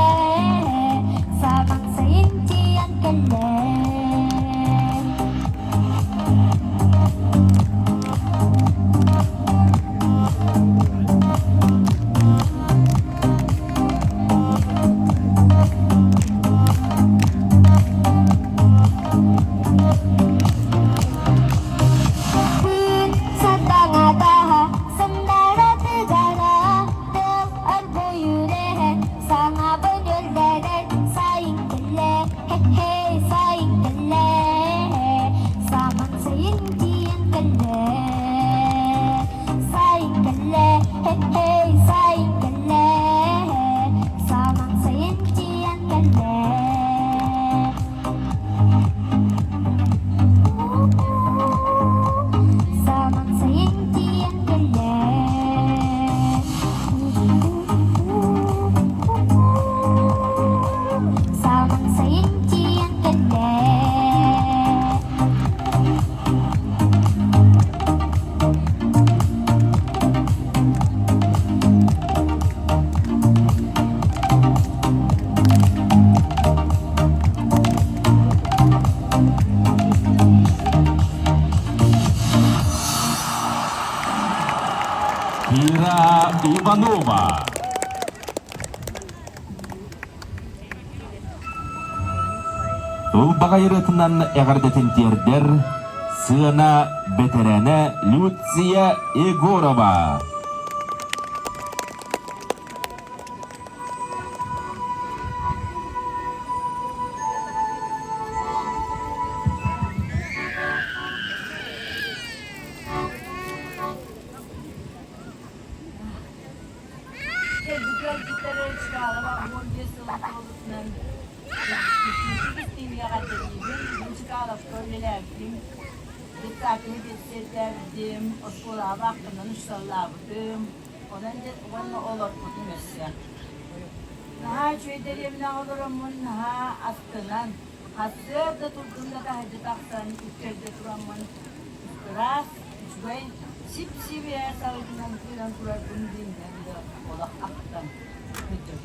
саман сайын тиийэн кэллэ. Күн сардаҥатаһа сындара тыгара, тыл оргуйурэһэн, саҥабын өллөрөн, сайын кэллэ, хей, сайын кэллэ, саман сайын тиийэн кэллэ. Сайын кэллэ, хей, сайын кэллэ, саман сайын тиийэн кэллэ. Саман сайын тиийэн кэллэ. Саман сайын тиийэн кэллэ. Ира Иванова. Ылбаҕай ырыатынан эҕэрдэтин тиэрдэр сыана бэтэрээнэ Люция Егорова. Детсадка биэссиэрдээбитим, оскуолаҕа баахтанан учууталлаабытым, онон дьэ уонна олорбутум өссө. Наһаа үчүгэй дэриэбинэҕэ олороммун наһаа астынан, сарсыарда турдум да таһырдьа тахсан үктэлгэ тураммын ыраас, үчүгэй, сип-сибиэ салгынан тыынан турарбын билиннэн да олох ахтан сылдьабын.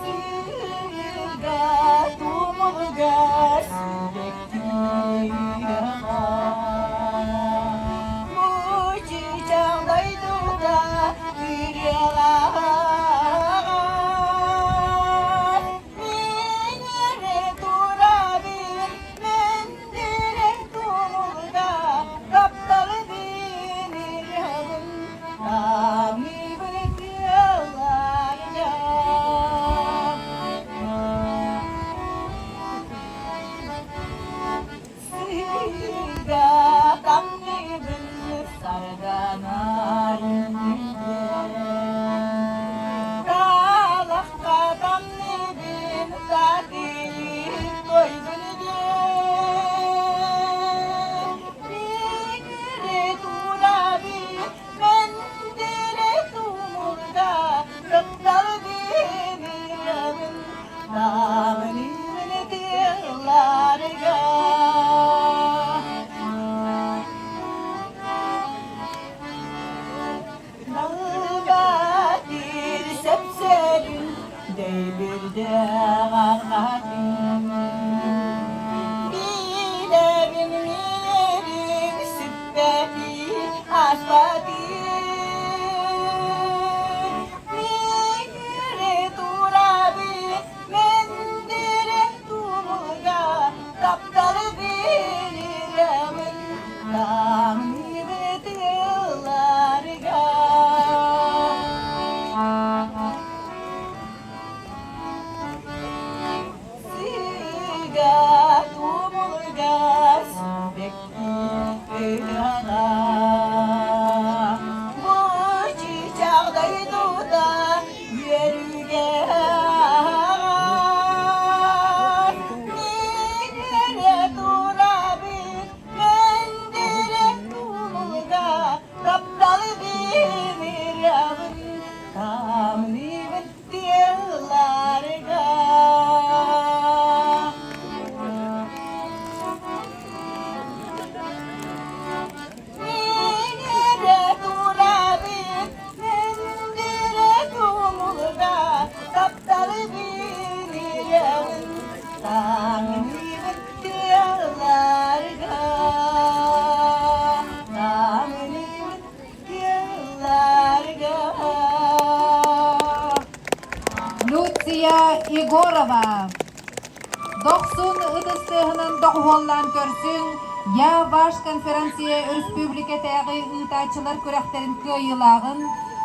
Сыырга, тумулга сүүрэктиир Мучучах дойдута ырыаҕа Мин эрэ турабын, мендирэ тумулга Тапталбын ырыабын, таҥныбын тыалларга. Сыыга таҥныбын сарданар Талахха таҥныбын сатыы тойдун Биҥири турабын мендире тумурга Таптал бинирэбин таҥныбын тыалларга Далбатыр сэпсэрин дэйбирдээх арҕатын Билэбин миэрин сүппэти ааспатын Миҥири турабын мендире тумулга тапталы бирирэбин таҥныбыт ыалларга. Сыыга тумулга сүүрэктии ыһаҕа. Бу чыычаах дойдута үөрүүгэ Мин эрэ турабын мендире тумулга тапталы бирирэбин таҥныбын тыалларга. Мин турабын мендире тумулга тапталы бирирэбин таҥныбын тыалларга. Таҥныбын тыалларга. Люция Егорова. Дохсун ытыс тыаһынан доҕуһуоллаан көрсүҥ, Я ваш конференция өрөспүүбүлүкэтээҕи ыытааччылар күрэхтэрин кыайыылааҕын,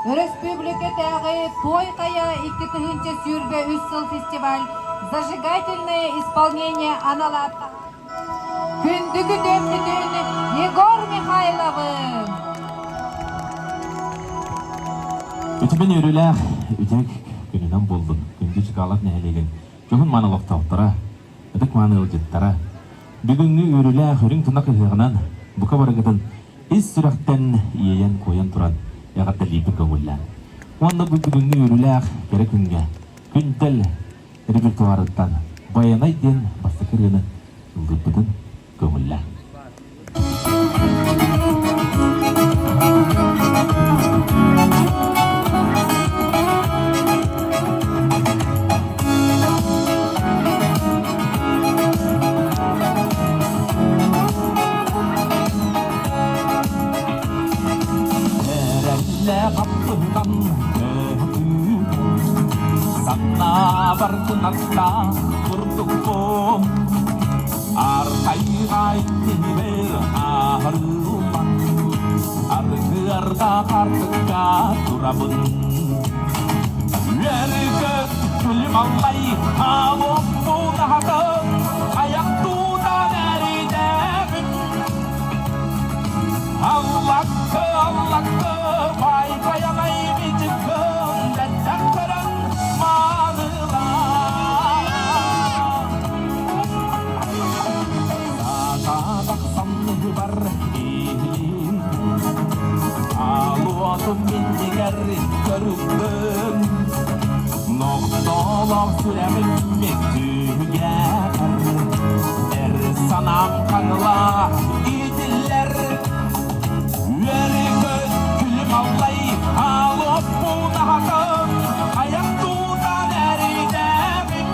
өрөспүүбүлүкэтээҕи Той хайа 2023 сыл фестиваль «Зажигательное исполнение» анал ааттаах Күндү күтүөппүтүн Егор Михайловы! Үтүмэн үөрүүлээх үтүөк күнүнэн буоллун. Күндү Чкалов нэһилиэгин дьоһун мааны олохтоохторо, ытык мааны ыалдьыттара. Бүгүҥҥү үөрүүлээх үрүҥ тунах ыһыаҕынан бука барыгытын ис сүрэхтэн иэйэн-куойан туран эҕэрдэлиирбин көҥүллээн. Уонна бу бүгүҥҥү үөрүүлээх кэрэ күҥҥэ Күнтэл репертуарыттан Байанай диэн бастакы ырыаны ыллыырбытын көҥүллээн. Кынаттаах курдукпун Архайҕай тиһибэр ааһарыллан Аргыарда хартыкка турабын Үөргөт күлүм аллай Аалоппун аһатан Айах туутан эридэбин Аллакка, аллакка, бай байанай бичиккин Бэттэх көрөн маанылаа Саатаах санныгар иһилин Алуотум иннигэр көрүктүм Нохтолох сүрэҕим түһүгэр Эр санаам хаҥыла иитиллэр Үөрү-көт күлүм аллай Алуоппун аһатан Айах туутан эридэбин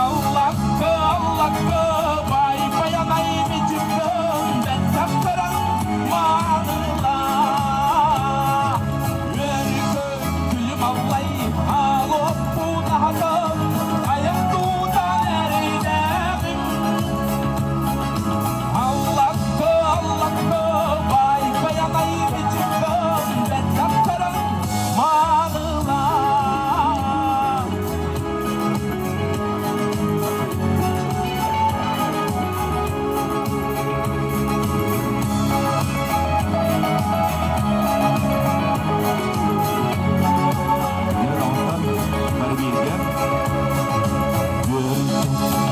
Аллакка, аллакка, бай байанай бичиккин бэттэх көрөн маанылаа. Үөрү-көт күлүм аллай, алуоппун аһатан, айах туутан эридэҕим. Аллакка, аллакка, бай байанай бичиккин бэттэх көрөн маанылаа.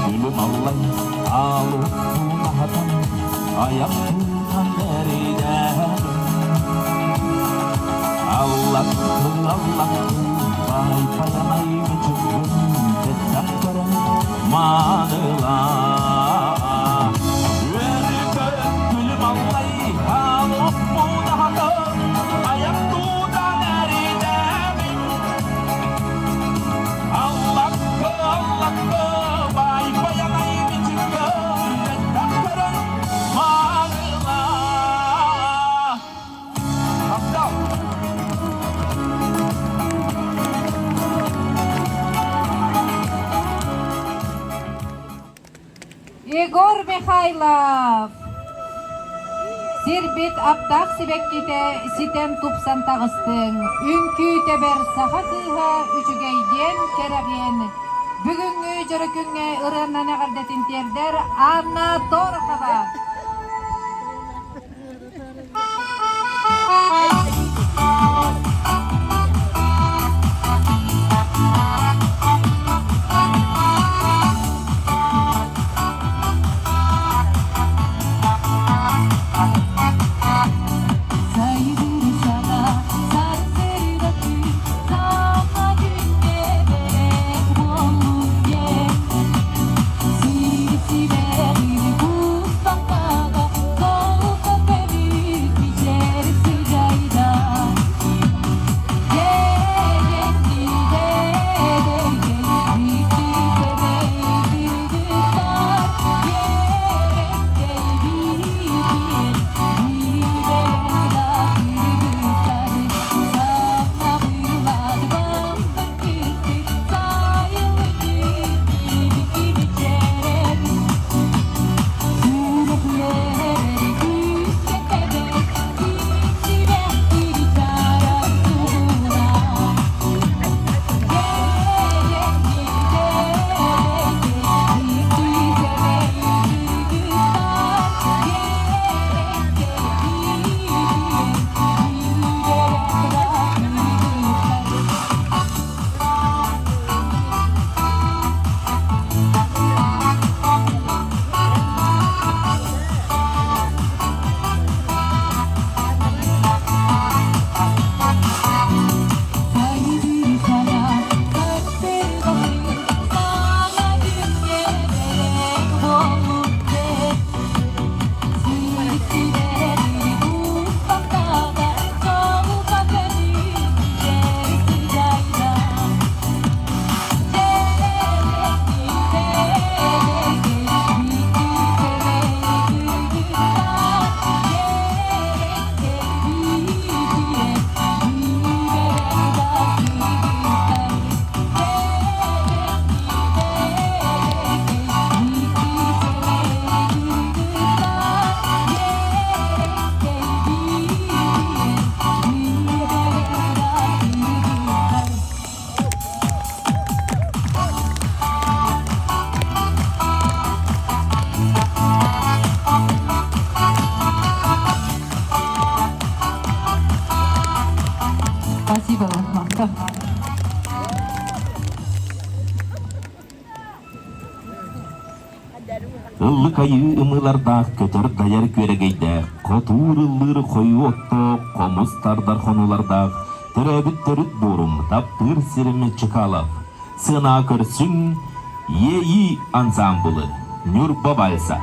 Gülüm аллай, алыппын аһатан, аяқпын бәридән. Аллаттың, аллаттың, бай баянай бичиккин, бэттэх көрөн маанылаа. Үөрү-көт күлүм аллай, алыппын аһатан, аяқ туутан эридэбин. Аллакка, аллакка, бай баянай бичиккин, бэттэх көрөн маанылаа. Таптал! Егор Михайлов! Сирбит аптаах сибэккитэ ситэн тупсан таҕыстыҥ, үҥкүү тэбэр саха кыыһа үчүгэйдиэн кэрэҕиэн Бүгүҥҥү дьоро күҥҥэ ырыаннан эҕэрдэтин тиэрдэр Анна Торохова. буолуохтун! Ыллык айыы ымыылардаах көтөр дайар күөрэгэйдээх, хотуур ыллыыр хойуу оттоох, хомус тардар хонуулардаах, төрөөбүт төрүт буорум, таптыыр сирим Чкалов. Сыанаҕа көрсүҥ, Иэйии ансаамбылы, Ньурба вальса.